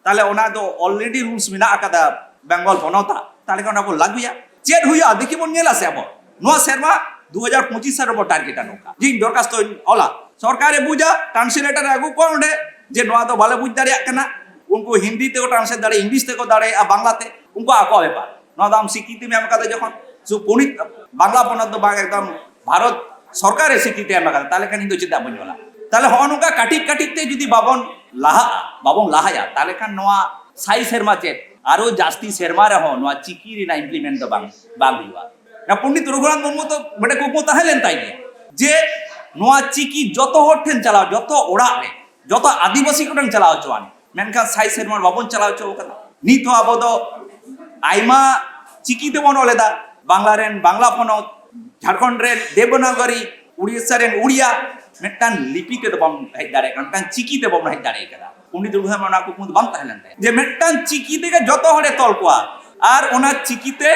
ᱛᱟᱦᱞᱮ ᱚᱱᱟ ᱫᱚ already rules ᱢᱮᱱᱟᱜ ᱟᱠᱟᱫᱟ ᱵᱮᱝᱜᱚᱞ ᱯᱚᱱᱚᱛᱟᱜ, ᱛᱟᱦᱞᱮ ᱠᱷᱟᱱ ᱚᱱᱟ ᱵᱚᱱ ᱞᱟᱹᱜᱩᱭᱟ᱾ ᱪᱮᱫ ᱦᱩᱭᱩᱜᱼᱟ ᱫᱮᱠᱷᱤ ᱵᱚᱱ ᱧᱮᱞᱟ ᱥᱮ ᱟᱵᱚ᱾ ᱱᱚᱣᱟ ᱥᱮᱨᱢᱟ ᱫᱩ ᱦᱟᱡᱟᱨ ᱯᱚᱸᱪᱤᱥ ᱥᱟᱞ ᱨᱮᱵᱚ ᱴᱟᱨᱜᱮᱴᱟ ᱱᱚᱝᱠᱟ ᱡᱮ ᱤᱧ ᱫᱚᱨᱠᱷᱟᱥᱛᱚᱧ ᱚᱞᱟ, ᱥᱚᱨᱠᱟᱨᱮ ᱵᱩᱡᱟ, ᱴᱨᱟᱱᱥᱞᱮᱴᱟᱨ ᱮ ᱟᱹᱜᱩ ᱠᱚᱣᱟ ᱚᱸᱰᱮ ᱡᱮ ᱱᱚᱣᱟ ᱫᱚ ᱵᱟᱞᱮ ᱵᱩᱡᱽ ᱫᱟᱲᱮᱭᱟᱜ ᱠᱟᱱᱟ᱾ ᱩᱱᱠᱩ ᱦᱤᱱᱫᱤ ᱛᱮᱠᱚ ᱴᱨᱟᱱᱥᱞᱮᱴ ᱫᱟᱲᱮᱭᱟᱜᱼᱟ, ᱤᱝᱞᱤᱥ ᱛᱮᱠᱚ ᱫᱟᱲᱮᱭᱟᱜᱼᱟ, ᱵᱟᱝᱞᱟ ᱛᱮ, ᱩᱱᱠᱩ ᱟᱠᱚᱣᱟᱜ ᱵᱮᱯᱟᱨ᱾ ᱱᱚᱣᱟ ᱫᱚ ᱟᱢ ᱥᱤᱠᱨᱤᱛᱤᱢ ᱮᱢ ᱠᱟᱫᱟ ᱡᱚᱠᱷᱚᱱ, ᱥᱩᱫᱷᱩ ᱯᱚᱱᱰᱤᱛ, ᱵᱟᱝᱞᱟ ᱯᱚᱱᱚᱛ ᱫᱚ ᱵᱟᱝ, ᱮᱠᱫᱚᱢ ᱵᱷᱟᱨᱚᱛ ᱥᱚᱨᱠᱟᱨᱮ ᱥᱤᱠᱨᱤᱛᱤ ᱮᱢ ᱟᱠᱟᱫᱟ, ᱛᱟᱦᱞᱮ ᱠᱷᱟᱱ ᱤᱧ ᱫᱚ ᱪᱮᱫᱟᱜ ᱵᱟᱹᱧ ᱚᱞᱟ? ᱛᱟᱦᱞᱮ ᱦᱚᱸᱜᱼᱚ ᱱᱚᱝᱠᱟ ᱠᱟᱹᱴᱤᱡ ᱠᱟᱹᱴᱤᱡ ᱛᱮ ᱡᱩᱫᱤ ᱵᱟᱵᱚᱱ ᱞᱟᱦᱟᱜᱼᱟ, ᱵᱟᱵᱚᱱ ᱞᱟᱦᱟᱭᱟ, ᱛᱟᱦᱞᱮ ᱠᱷᱟᱱ ᱱᱚᱣᱟ ᱥᱟᱭ ᱥᱮᱨᱢᱟ ᱪᱮᱫ, ᱟᱨᱚ ᱡᱟᱹᱥᱛᱤ ᱥᱮᱨᱢᱟ ᱨᱮᱦᱚᱸ ᱱᱚᱣᱟ ᱪᱤᱠᱤ ᱨᱮᱱᱟᱜ ᱤᱢᱯᱞᱤᱢᱮᱱᱴ ᱫᱚ ᱵᱟᱝ, ᱵᱟᱝ ᱦᱩᱭᱩᱜᱼᱟ᱾ ᱚᱱᱟ ᱯᱚᱱᱰᱤᱛ ᱨᱚᱜᱷᱩᱱᱟᱛᱷ ᱢᱩᱨᱢᱩ ᱫᱚ ᱢᱤᱫᱴᱮᱱ ᱠᱩᱠᱢᱩ ᱛᱟᱦᱮᱸ ᱞᱮᱱ ᱛᱟᱭ ᱜᱮᱭᱟ ᱡᱮ ᱱᱚᱣᱟ ᱪᱤᱠᱤ ᱡᱚᱛᱚ ᱦᱚᱲ ᱴᱷᱮᱱ ᱪᱟᱞᱟᱣ, ᱡᱚᱛᱚ ᱚᱲᱟᱜ ᱨᱮ, ᱡᱚᱛᱚ ᱟᱹᱫᱤᱵᱟᱹᱥᱤ ᱠᱚᱴᱷᱮᱱ ᱪᱟᱞᱟᱣ ᱦᱚᱪᱚᱣᱟᱱ᱾ ᱢᱮᱱᱠᱷᱟᱱ ᱥᱟᱭ ᱥᱮᱨᱢᱟ ᱵᱟᱵᱚᱱ ᱪᱟᱞᱟᱣ ᱦᱚᱪᱚ ᱟᱠᱟᱫᱟ᱾ ᱱᱤᱛ ᱦᱚᱸ ᱟᱵᱚ ᱫᱚ ᱟᱭᱢᱟ ᱪᱤᱠᱤ ᱛᱮᱵᱚᱱ ᱚᱞ ᱮᱫᱟ᱾ ᱵᱟᱝᱞᱟ ᱨᱮᱱ ᱵᱟᱝᱞᱟ ᱯᱚᱱᱚᱛ, ᱡᱷᱟᱲᱠᱷᱚᱸᱰ ᱨᱮᱱ ᱫᱮᱵᱚᱱᱟᱜᱚᱨᱤ, ᱩᱲᱤᱥᱥᱟ ᱨᱮᱱ ᱩᱲᱤᱭᱟ, ᱢᱤᱫᱴᱟᱝ ᱞᱤᱯᱤ ᱛᱮᱫᱚ ᱵᱟᱵᱚᱱ ᱦᱮᱡ ᱫᱟᱲᱮᱭᱟᱜ ᱠᱟᱱᱟ, ᱢᱤᱫᱴᱟᱝ ᱪᱤᱠᱤ ᱛᱮ ᱵᱟᱵᱚᱱ ᱦᱮᱡ ᱫᱟᱲᱮ ᱠᱟᱫᱟ᱾ ᱯᱚᱱᱰᱤᱛ ᱨᱚᱜᱷᱩᱱᱟᱛᱷ ᱢᱩᱨᱢᱩ ᱚᱱᱟ ᱠᱩᱠᱢᱩ ᱫᱚ ᱵᱟᱝ ᱛᱟᱦᱮᱸ ᱞᱮᱱ ᱛᱟᱭᱟ ᱡᱮ ᱢᱤᱫᱴᱟᱝ ᱪᱤᱠᱤ ᱛᱮᱜᱮ ᱡᱚᱛᱚ ᱦᱚᱲᱮ ᱛᱚᱞ ᱠᱚᱣᱟ ᱟᱨ ᱚᱱᱟ ᱪᱤᱠᱤ ᱛᱮ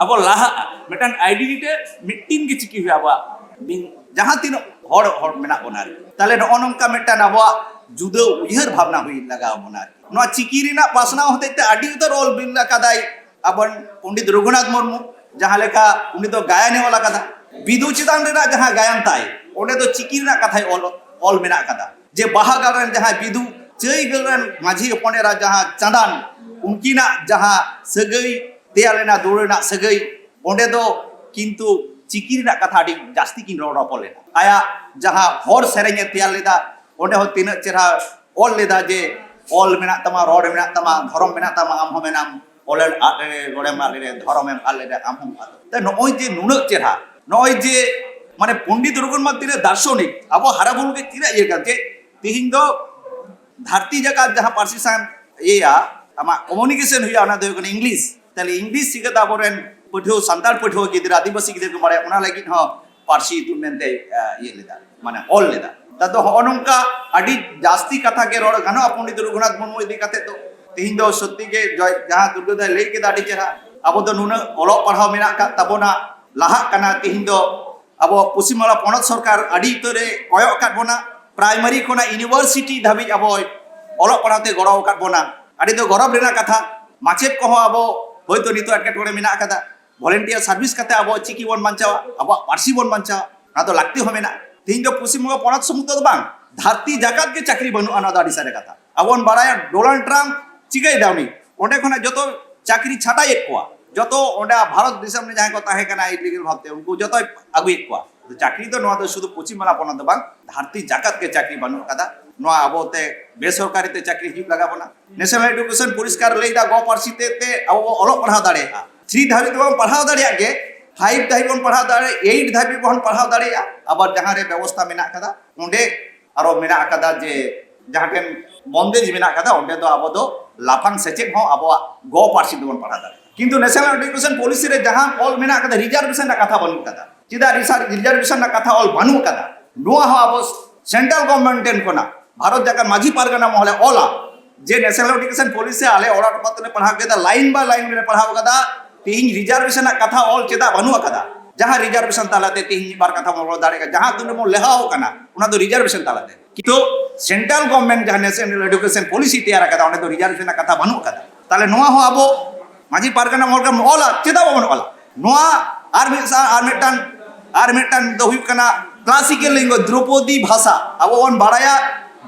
ᱟᱵᱚ ᱞᱟᱦᱟᱜᱼᱟ, ᱢᱤᱫᱴᱟᱝ ᱟᱭᱰᱮᱱᱴᱤᱴᱤ, ᱢᱤᱫᱴᱤᱱ ᱜᱮ ᱪᱤᱠᱤ ᱦᱩᱭᱩᱜᱼᱟ ᱟᱵᱚᱣᱟᱜ, ᱵᱤᱱ-, ᱡᱟᱦᱟᱸ ᱛᱤᱱᱟᱹᱜ ᱦᱚᱲ, ᱦᱚᱲ ᱢᱮᱱᱟᱜ ᱵᱚᱱᱟ ᱟᱨᱠᱤ᱾ ᱛᱟᱦᱞᱮ ᱱᱚᱜᱼᱚ ᱱᱚᱝᱠᱟ ᱢᱤᱫᱴᱟᱝ ᱟᱵᱚᱣᱟᱜ ᱡᱩᱫᱟᱹ ᱩᱭᱦᱟᱹᱨ ᱵᱷᱟᱵᱽᱱᱟ ᱦᱩᱭ ᱞᱟᱜᱟᱣ ᱵᱚᱱᱟ ᱟᱨᱠᱤ᱾ ᱱᱚᱣᱟ ᱪᱤᱠᱤ ᱨᱮᱱᱟᱜ ᱯᱟᱥᱱᱟᱣ ᱦᱚᱛᱮᱡ ᱛᱮ ᱟᱹᱰᱤ ᱩᱛᱟᱹᱨ ᱚᱞ ᱵᱤᱞ ᱟᱠᱟᱫᱟᱭ ᱟᱵᱚ ᱯᱚᱱᱰᱤᱛ ᱨᱚᱜᱷᱩᱱᱟᱛᱷ ᱢᱩᱨᱢᱩ, ᱡᱟᱦᱟᱸ ᱞᱮᱠᱟ ᱩᱱᱤ ᱫᱚ ᱜᱟᱭᱟᱱᱮ ᱚᱞ ᱟᱠᱟᱫᱟ᱾ ᱵᱤᱫᱩ ᱪᱮᱛᱟᱱ ᱨᱮᱱᱟᱜ ᱡᱟᱦᱟᱸ ᱜᱟᱭᱟᱱ ᱛᱟᱭ, ᱚᱸᱰᱮ ᱫᱚ ᱪᱤᱠᱤ ᱨᱮᱱᱟᱜ ᱠᱟᱛᱷᱟᱭ ᱚᱞ, ᱚᱞ ᱢᱮᱱᱟᱜ ᱟᱠᱟᱫᱟ᱾ ᱡᱮ ᱵᱟᱦᱟ ᱜᱟᱲ ᱨᱮᱱ ᱡᱟᱦᱟᱸᱭ ᱵᱤᱫᱩ, ᱪᱟᱹᱭ ᱜᱟᱲ ᱨᱮᱱ ᱢᱟᱹᱡᱷᱤ ᱦᱚᱯᱚᱱ ᱮᱨᱟ ᱡᱟᱦᱟᱸ ᱪᱟᱸᱫᱟᱱ, ᱩᱱᱠᱤᱱᱟᱜ ᱡᱟᱦᱟᱸ ᱥᱟᱹᱜᱟᱹᱭ ᱛᱮᱭᱟᱨ ᱞᱮᱱᱟ, ᱫᱩᱞᱟᱹᱲ ᱨᱮᱱᱟᱜ ᱥᱟᱹᱜᱟᱹᱭ, ᱚᱸᱰᱮ ᱫᱚ ᱠᱤᱱᱛᱩ ᱪᱤᱠᱤ ᱨᱮᱱᱟᱜ ᱠᱟᱛᱷᱟ ᱟᱹᱰᱤ ᱡᱟᱹᱥᱛᱤ ᱠᱤᱱ ᱨᱚᱲ ᱨᱚᱯᱚᱲ ᱞᱮᱱᱟ᱾ ᱟᱭᱟᱜ ᱡᱟᱦᱟᱸ ᱦᱚᱲ ᱥᱮᱨᱮᱧ ᱮ ᱛᱮᱭᱟᱨ ᱞᱮᱫᱟ, ᱚᱸᱰᱮ ᱦᱚᱸ ᱛᱤᱱᱟᱹᱜ ᱪᱮᱦᱨᱟ ᱚᱞ ᱞᱮᱫᱟ ᱡᱮ ᱚᱞ ᱢᱮᱱᱟᱜ ᱛᱟᱢᱟ, ᱨᱚᱲ ᱢᱮᱱᱟᱜ ᱛᱟᱢᱟ, ᱫᱷᱚᱨᱚᱢ ᱢᱮᱱᱟᱜ ᱛᱟᱢᱟ, ᱟᱢ ᱦᱚᱸ ᱢᱮᱱᱟᱢ, ᱚᱞᱮᱢ ᱟᱫ ᱞᱮᱨᱮ, ᱨᱚᱲᱮᱢ ᱟᱫ ᱞᱮᱨᱮ, ᱫᱷᱚᱨᱚᱢᱮᱢ ᱟᱫ ᱞᱮᱨᱮ, ᱟᱢ ᱦᱚᱸᱢ ᱟᱫᱚᱜ᱾ ᱛᱚ ᱱᱚᱜᱼᱚᱭ ᱡᱮ ᱱᱩᱱᱟᱹᱜ ᱪᱮᱦᱨᱟ, ᱱᱚᱜᱼᱚᱭ ᱡᱮ ᱢᱟᱱᱮ ᱯᱚᱱᱰᱤᱛ ᱨᱚᱜᱷᱩᱱᱟᱛᱷ ᱢᱩᱨᱢᱩ ᱛᱤᱱᱟᱹᱜ ᱫᱟᱨᱥᱚᱱᱤᱠ, ᱟᱵᱚ ᱦᱟᱨᱟ ᱵᱩᱨᱩ ᱜᱮ ᱛᱤᱱᱟᱹᱜ ᱤᱭᱟᱹ ᱠᱟᱱᱟ, ᱡᱮ ᱛᱤᱦᱤᱧ ᱫᱚ ᱫᱷᱟᱹᱨᱛᱤ ᱡᱟᱠᱟᱛ ᱡᱟᱦᱟᱸ ᱯᱟᱹᱨᱥᱤ ᱥᱟᱶ ᱤᱭᱟᱹᱭᱟ, ᱟᱢᱟᱜ ᱠᱚᱢᱩᱱᱤᱠᱮᱥᱚᱱ ᱦᱩᱭᱩᱜᱼᱟ, ᱚᱱᱟ ᱫᱚ ᱦᱩᱭᱩᱜ ᱠᱟᱱᱟ ᱤᱝᱞᱤᱥ᱾ ᱛᱟᱦᱞᱮ ᱤᱝᱞᱤᱥ ᱪᱤᱠᱟᱹᱛᱮ ᱟᱵᱚᱨᱮᱱ ᱯᱟᱹᱴᱷᱩᱣᱟᱹ, ᱥᱟᱱᱛᱟᱲ ᱯᱟᱹᱴᱷᱩᱣᱟᱹ ᱜᱤᱫᱽᱨᱟᱹ, ᱟᱹᱫᱤᱵᱟᱹᱥᱤ ᱜᱤᱫᱽᱨᱟᱹ ᱠᱚ ᱵᱟᱲᱟᱭᱟ, ᱚᱱᱟ ᱞᱟᱹᱜᱤᱫ ᱦᱚᱸ ᱯᱟᱹᱨᱥᱤ ᱤᱛᱩᱱ ᱢᱮᱱᱛᱮ, ᱟ, ᱤᱭᱟᱹ ᱞᱮᱫᱟ, ᱢᱟᱱᱮ ᱚᱞ ᱞᱮᱫᱟ᱾ ᱛᱟᱫᱚ ᱦᱚᱸᱜᱼᱚ ᱱᱚᱝᱠᱟ ᱟᱹᱰᱤ ᱡᱟᱹᱥᱛᱤ ᱠᱟᱛᱷᱟ ᱜᱮ ᱨᱚᱲ ᱜᱟᱱᱚᱜᱼᱟ ᱯᱚᱱᱰᱤᱛ ᱨᱚᱜᱷᱩᱱᱟᱛᱷ ᱢᱩᱨᱢᱩ ᱤᱫᱤ ᱠᱟᱛᱮ ᱫᱚ᱾ ᱛᱤᱦᱤᱧ ᱫᱚ ᱥᱚᱛᱛᱤ ᱜᱮ ᱡᱚᱭ-, ᱡᱟᱦᱟᱸ ᱫᱩᱨᱜᱟᱹ ᱫᱟᱭ ᱞᱟᱹᱭ ᱠᱮᱫᱟ ᱟᱹᱰᱤ ᱪᱮᱦᱨᱟ, ᱟᱵᱚ ᱫᱚ ᱱᱩᱱᱟᱹᱜ ᱚᱞᱚᱜ ᱯᱟᱲᱦᱟᱣ ᱢᱮᱱᱟᱜ ᱟᱠᱟᱫ ᱛᱟᱵᱚᱱᱟ, ᱞᱟᱦᱟᱜ ᱠᱟᱱᱟ᱾ ᱛᱤᱦᱤᱧ ᱫᱚ ᱟᱵᱚ ᱯᱚᱥᱪᱤᱢ ᱵᱟᱝᱞᱟ ᱯᱚᱱᱚᱛ ᱥᱚᱨᱠᱟᱨ ᱟᱹᱰᱤ ᱩᱛᱟᱹᱨᱮ ᱠᱚᱭᱚᱜ ᱟᱠᱟᱫ ᱵᱚᱱᱟ᱾ ᱯᱨᱟᱭᱢᱟᱨᱤ ᱠᱷᱚᱱᱟᱜ ᱤᱭᱩᱱᱤᱵᱷᱟᱨᱥᱤᱴᱤ ᱫᱷᱟᱹᱵᱤᱡ ᱟᱵᱚᱭ ᱚᱞᱚᱜ ᱯᱟᱲᱦᱟᱣ ᱛᱮ ᱜᱚᱲᱚ ᱟᱠᱟᱫ ᱵᱚᱱᱟ᱾ ᱟᱹᱰᱤ ᱫᱚ ᱜᱚᱨᱚᱵᱽ ᱨᱮᱱᱟᱜ ᱠᱟᱛᱷᱟ᱾ ᱢᱟᱪᱮᱫ ᱠᱚᱦᱚᱸ ᱟᱵᱚ ᱦᱳᱭᱛᱳ ᱱᱤᱛᱚᱜ ᱮᱴᱠᱮᱴᱚᱬᱮ ᱢᱮᱱᱟᱜ ᱟᱠᱟᱫᱟ᱾ ᱵᱷᱚᱞᱮᱱᱴᱤᱭᱟᱨ ᱥᱟᱨᱵᱷᱤᱥ ᱠᱟᱛᱮ ᱟᱵᱚ ᱪᱤᱠᱤ ᱵᱚᱱ ᱵᱟᱧᱪᱟᱣᱟ, ᱟᱵᱚᱣᱟᱜ ᱯᱟᱹᱨᱥᱤ ᱵᱚᱱ ᱵᱟᱧᱪᱟᱣᱟ, ᱚᱱᱟ ᱫᱚ ᱞᱟᱹᱠᱛᱤ ᱦᱚᱸ ᱢᱮᱱᱟᱜᱼᱟ᱾ ᱛᱮᱦᱮᱧ ᱫᱚ ᱯᱚᱥᱪᱤᱢ ᱵᱚᱝᱜᱚ ᱯᱚᱱᱚᱛ ᱥᱩᱢᱩᱝ ᱫᱚ ᱵᱟᱝ, ᱫᱷᱟᱹᱨᱛᱤ ᱡᱟᱠᱟᱛ ᱜᱮ ᱪᱟᱹᱠᱨᱤ ᱵᱟᱹᱱᱩᱜᱼᱟ, ᱚᱱᱟ ᱫᱚ ᱟᱹᱰᱤ ᱥᱟᱹᱨᱤ ᱠᱟᱛᱷᱟ᱾ ᱟᱵᱚ ᱵᱚᱱ ᱵᱟᱲᱟᱭᱟ ᱰᱳᱱᱟᱞᱰ ᱴᱨᱟᱢᱯ ᱪᱤᱠᱟᱹᱭᱮᱫᱟ, ᱩᱱᱤ ᱚᱸᱰᱮ ᱠᱷᱚᱱᱟᱜ ᱡᱚᱛᱚ ᱪᱟᱹᱠᱨᱤ ᱪᱷᱟᱴᱟᱭᱮᱫ ᱠᱚᱣᱟ, ᱡᱚᱛᱚ ᱚᱸᱰᱮ ᱵᱷᱟᱨᱚᱛ ᱫᱤᱥᱚᱢ ᱨᱮ ᱡᱟᱦᱟᱸᱭ ᱠᱚ ᱛᱟᱦᱮᱸ ᱠᱟᱱᱟ ᱤᱞᱤᱜᱮᱞ ᱵᱷᱟᱵᱛᱮ, ᱩᱱᱠᱩ ᱡᱚᱛᱚᱭ ᱟᱹᱜᱩᱭᱮᱫ ᱠᱚᱣᱟ᱾ ᱟᱫᱚ ᱪᱟᱹᱠᱨᱤ ᱫᱚ ᱱᱚᱣᱟ ᱫᱚ ᱥᱩᱫᱷᱩ ᱯᱚᱥᱪᱤᱢ ᱵᱟᱝᱞᱟ ᱯᱚᱱᱚᱛ ᱫᱚ ᱵᱟᱝ, ᱫᱷᱟᱹᱨᱛᱤ ᱡᱟᱠᱟᱛ ᱜᱮ ᱪᱟᱹᱠᱨᱤ ᱵᱟᱹᱱᱩᱜ ᱟᱠᱟᱫᱟ᱾ ᱱᱚᱣᱟ ᱟᱵᱚ ᱛᱮ ᱵᱮᱥᱚᱨᱠᱟᱨᱤ ᱛᱮ ᱪᱟᱹᱠᱨᱤ ᱦᱩᱭᱩᱜ ᱞᱟᱜᱟᱣ ᱵᱚᱱᱟ᱾ ᱱᱮᱥᱱᱟᱞ ᱮᱰᱩᱠᱮᱥᱚᱱ ᱯᱚᱨᱤᱥᱠᱟᱨ ᱞᱟᱹᱭᱫᱟ ᱜᱚ ᱯᱟᱹᱨᱥᱤ ᱛᱮ, ᱛᱮ ᱟᱵᱚ ᱵᱚ ᱚᱞᱚᱜ ᱯᱟᱲᱦᱟᱣ ᱫᱟᱲᱮᱭᱟᱜᱼᱟ᱾ ᱛᱷᱨᱤ ᱫᱷᱟᱹᱵᱤᱡ ᱫᱚᱵᱚᱱ ᱯᱟᱲᱦᱟᱣ ᱫᱟᱲᱮᱭᱟᱜ ᱜᱮ, ᱯᱷᱟᱭᱤᱵᱷ ᱫᱷᱟᱹᱵᱤᱡ ᱵᱚᱱ ᱯᱟᱲᱦᱟᱣ ᱫᱟᱲᱮᱭᱟᱜᱼᱟ, ᱮᱭᱤᱴ ᱫᱷᱟᱹᱵᱤᱡ ᱵᱚᱱ ᱯᱟᱲᱦᱟᱣ ᱫᱟᱲᱮᱭᱟᱜᱼᱟ᱾ ᱟᱵᱟᱨ ᱡᱟᱦᱟᱸ ᱨᱮ ᱵᱮᱵᱚᱥᱛᱷᱟ ᱢᱮᱱᱟᱜ ᱟᱠᱟᱫᱟ, ᱚᱸᱰᱮ ᱟᱨᱚ ᱢᱮᱱᱟᱜ ᱟᱠᱟᱫᱟ ᱡᱮ ᱡᱟᱦᱟᱸ ᱴᱷᱮᱱ ᱵᱚᱱᱫᱮᱡᱽ ᱢᱮᱱᱟᱜ ᱟᱠᱟᱫᱟ, ᱚᱸᱰᱮ ᱫᱚ ᱟᱵᱚ ᱫᱚ ᱞᱟᱯᱷᱟᱝ ᱥᱮᱪᱮᱫ ᱦᱚᱸ ᱟᱵᱚᱣᱟᱜ ᱜᱚ ᱯᱟᱹᱨᱥᱤ ᱛᱮᱵᱚᱱ ᱯᱟᱲᱦᱟᱣ ᱫᱟᱲᱮᱭᱟᱜᱼᱟ᱾ ᱠᱤᱱᱛᱩ ᱱᱮᱥᱱᱟᱞ ᱮᱰᱩᱠᱮᱥᱚᱱ ᱯᱚᱞᱤᱥᱤ ᱨᱮ ᱡᱟᱦᱟᱸ ᱚᱞ ᱢᱮᱱᱟᱜ ᱟᱠᱟᱫᱟ, ᱨᱤᱡᱟᱨᱵᱷᱮᱥᱚᱱ ᱨᱮᱱᱟᱜ ᱠᱟᱛᱷᱟ ᱵᱟᱹᱱᱩᱜ ᱟᱠᱟᱫᱟ᱾ ᱪᱮᱫᱟᱜ ᱨᱤᱡᱟᱨᱵᱷᱮᱥᱚᱱ ᱨᱮᱱᱟᱜ ᱠᱟᱛᱷᱟ ᱚᱞ ᱵᱟᱹᱱᱩᱜ ᱟᱠᱟᱫᱟ? ᱱᱚᱣᱟ ᱦᱚᱸ ᱟᱵᱚ ᱥᱮᱱᱴᱨᱟᱞ ᱜᱚᱵᱷᱚᱨᱱᱢᱮᱱᱴ ᱴᱷᱮᱱ ᱠᱷᱚᱱᱟᱜ, ᱵᱷᱟᱨᱚᱛ ᱡᱟᱠᱟᱛ ᱢᱟᱹᱡᱷᱤ ᱯᱟᱨᱜᱟᱱᱟ ᱢᱚᱦᱚᱞᱮ ᱚᱞᱟ ᱡᱮ ᱱᱮᱥᱱᱟᱞ ᱮᱰᱩᱠᱮᱥᱚᱱ ᱯᱚᱞᱤᱥᱤ ᱟᱞᱮ ᱚᱲᱟᱜ ᱴᱚᱯᱟᱛ ᱞᱮ ᱯᱟᱲᱦᱟᱣ ᱠᱮᱫᱟ, ᱞᱟᱭᱤᱱ ᱵᱟᱭ ᱞᱟᱭᱤᱱ ᱞᱮ ᱯᱟᱲᱦᱟᱣ ᱠᱟᱫᱟ, ᱛᱮᱦᱤᱧ ᱨᱤᱡᱟᱨᱵᱷᱮᱥᱚᱱ ᱨᱮᱱᱟᱜ ᱠᱟᱛᱷᱟ ᱚᱞ ᱪᱮᱫᱟᱜ ᱵᱟᱹᱱᱩᱜ ᱟᱠᱟᱫᱟ? ᱡᱟᱦᱟᱸ ᱨᱤᱡᱟᱨᱵᱷᱮᱥᱚᱱ ᱛᱟᱞᱟᱛᱮ ᱛᱮᱦᱤᱧ ᱢᱤᱫ ᱵᱟᱨ ᱠᱟᱛᱷᱟ ᱵᱚᱱ ᱨᱚᱲ ᱫᱟᱲᱮᱭᱟᱜ ᱠᱟᱱᱟ, ᱡᱟᱦᱟᱸ ᱛᱤᱱᱟᱹᱜ ᱵᱚᱱ ᱞᱮᱦᱟᱣ ᱠᱟᱱᱟ, ᱚᱱᱟ ᱫᱚ ᱨᱤᱡᱟᱨᱵᱷᱮᱥᱚᱱ ᱛᱟᱞᱟᱛᱮ᱾ ᱠᱤᱱᱛᱩ ᱥᱮᱱᱴᱨᱟᱞ ᱜᱚᱵᱷᱚᱨᱱᱢᱮᱱᱴ ᱡᱟᱦᱟᱸ ᱱᱮᱥᱱᱟᱞ ᱮᱰᱩᱠᱮᱥᱚᱱ ᱯᱚᱞᱤᱥᱤ ᱛᱮᱭᱟᱨ ᱟᱠᱟᱫᱟ, ᱚᱸᱰᱮ ᱫᱚ ᱨᱤᱡᱟᱨᱵᱷᱮᱥᱚᱱ ᱨᱮᱱᱟᱜ ᱠᱟᱛᱷᱟ ᱵᱟᱹᱱᱩᱜ ᱟᱠᱟᱫᱟ᱾ ᱛᱟᱦᱞᱮ ᱱᱚᱣᱟ ᱦᱚᱸ ᱟᱵᱚ ᱢᱟᱹᱡᱷᱤ ᱯᱟᱨᱜᱟᱱᱟ ᱢᱚᱦᱚᱞ ᱜᱮ ᱚᱞᱟ, ᱪᱮᱫᱟᱜ ᱵᱟᱵᱚᱱ ᱚᱞᱟ? ᱱᱚᱣᱟ ᱟᱨ ᱢᱤᱫ ᱥᱟ-, ᱟᱨ ᱢᱤᱫᱴᱟᱝ, ᱟᱨ ᱢᱤᱫᱴᱟᱝ ᱫᱚ ᱦᱩᱭᱩᱜ ᱠᱟᱱᱟ ᱠᱞᱟᱥᱤᱠᱮᱞ ᱞᱮᱝᱜᱩᱭᱮᱡᱽ, ᱫᱨᱳᱯᱚᱫᱤ ᱵᱷᱟᱥᱟ᱾ ᱟᱵᱚ ᱵᱚᱱ ᱵᱟᱲᱟᱭᱟ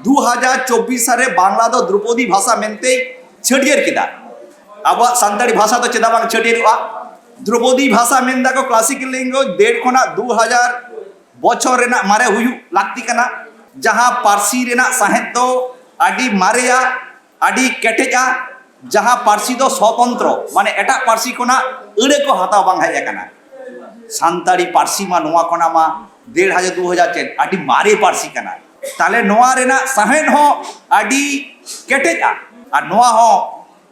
ᱫᱩ ᱦᱟᱡᱟᱨ ᱪᱚᱵᱵᱤᱥ ᱥᱟᱞ ᱨᱮ ᱵᱟᱝᱞᱟ ᱫᱚ ᱫᱨᱳᱯᱚᱫᱤ ᱵᱷᱟᱥᱟ ᱢᱮᱱᱛᱮᱭ ᱪᱷᱟᱹᱴᱭᱟᱹᱨ ᱠᱮᱫᱟ᱾ ᱟᱵᱚᱣᱟᱜ ᱥᱟᱱᱛᱟᱲᱤ ᱵᱷᱟᱥᱟ ᱫᱚ ᱪᱮᱫᱟᱜ ᱵᱟᱝ ᱪᱷᱟᱹᱴᱭᱟᱹᱨᱚᱜᱼᱟ? ᱫᱨᱳᱯᱚᱫᱤ ᱵᱷᱟᱥᱟ ᱢᱮᱱ ᱫᱟᱠᱚ ᱠᱞᱟᱥᱤᱠᱮᱞ ᱞᱮᱝᱜᱩᱭᱮᱡᱽ ᱰᱮᱲ ᱠᱷᱚᱱᱟᱜ ᱫᱩ ᱦᱟᱡᱟᱨ ᱵᱚᱪᱷᱚᱨ ᱨᱮᱱᱟᱜ ᱢᱟᱨᱮ ᱦᱩᱭᱩᱜ ᱞᱟᱹᱠᱛᱤ ᱠᱟᱱᱟ, ᱡᱟᱦᱟᱸ ᱯᱟᱹᱨᱥᱤ ᱨᱮᱱᱟᱜ ᱥᱟᱶᱦᱮᱫ ᱫᱚ ᱟᱹᱰᱤ ᱢᱟᱨᱮᱭᱟ, ᱟᱹᱰᱤ ᱠᱮᱴᱮᱡᱼᱟ, ᱡᱟᱦᱟᱸ ᱯᱟᱹᱨᱥᱤ ᱫᱚ ᱥᱚᱛᱚᱱᱛᱨᱚ, ᱢᱟᱱᱮ ᱮᱴᱟᱜ ᱯᱟᱹᱨᱥᱤ ᱠᱷᱚᱱᱟᱜ ᱟᱹᱲᱟᱹ ᱠᱚ ᱦᱟᱛᱟᱣ ᱵᱟᱝ ᱦᱮᱡ ᱟᱠᱟᱱᱟ᱾ ᱥᱟᱱᱛᱟᱲᱤ ᱯᱟᱹᱨᱥᱤ ᱢᱟ ᱱᱚᱣᱟ ᱠᱷᱚᱱᱟᱜ ᱢᱟ ᱰᱮᱲ ᱦᱟᱡᱟᱨ ᱫᱩ ᱦᱟᱡᱟᱨ ᱪᱮᱫ ᱟᱹᱰᱤ ᱢᱟᱨᱮ ᱯᱟᱹᱨᱥᱤ ᱠᱟᱱᱟ᱾ ᱛᱟᱦᱞᱮ ᱱᱚᱣᱟ ᱨᱮᱱᱟᱜ ᱥᱟᱶᱦᱮᱫ ᱦᱚᱸ ᱟᱹᱰᱤ ᱠᱮᱴᱮᱡᱼᱟ, ᱟᱨ ᱱᱚᱣᱟ ᱦᱚᱸ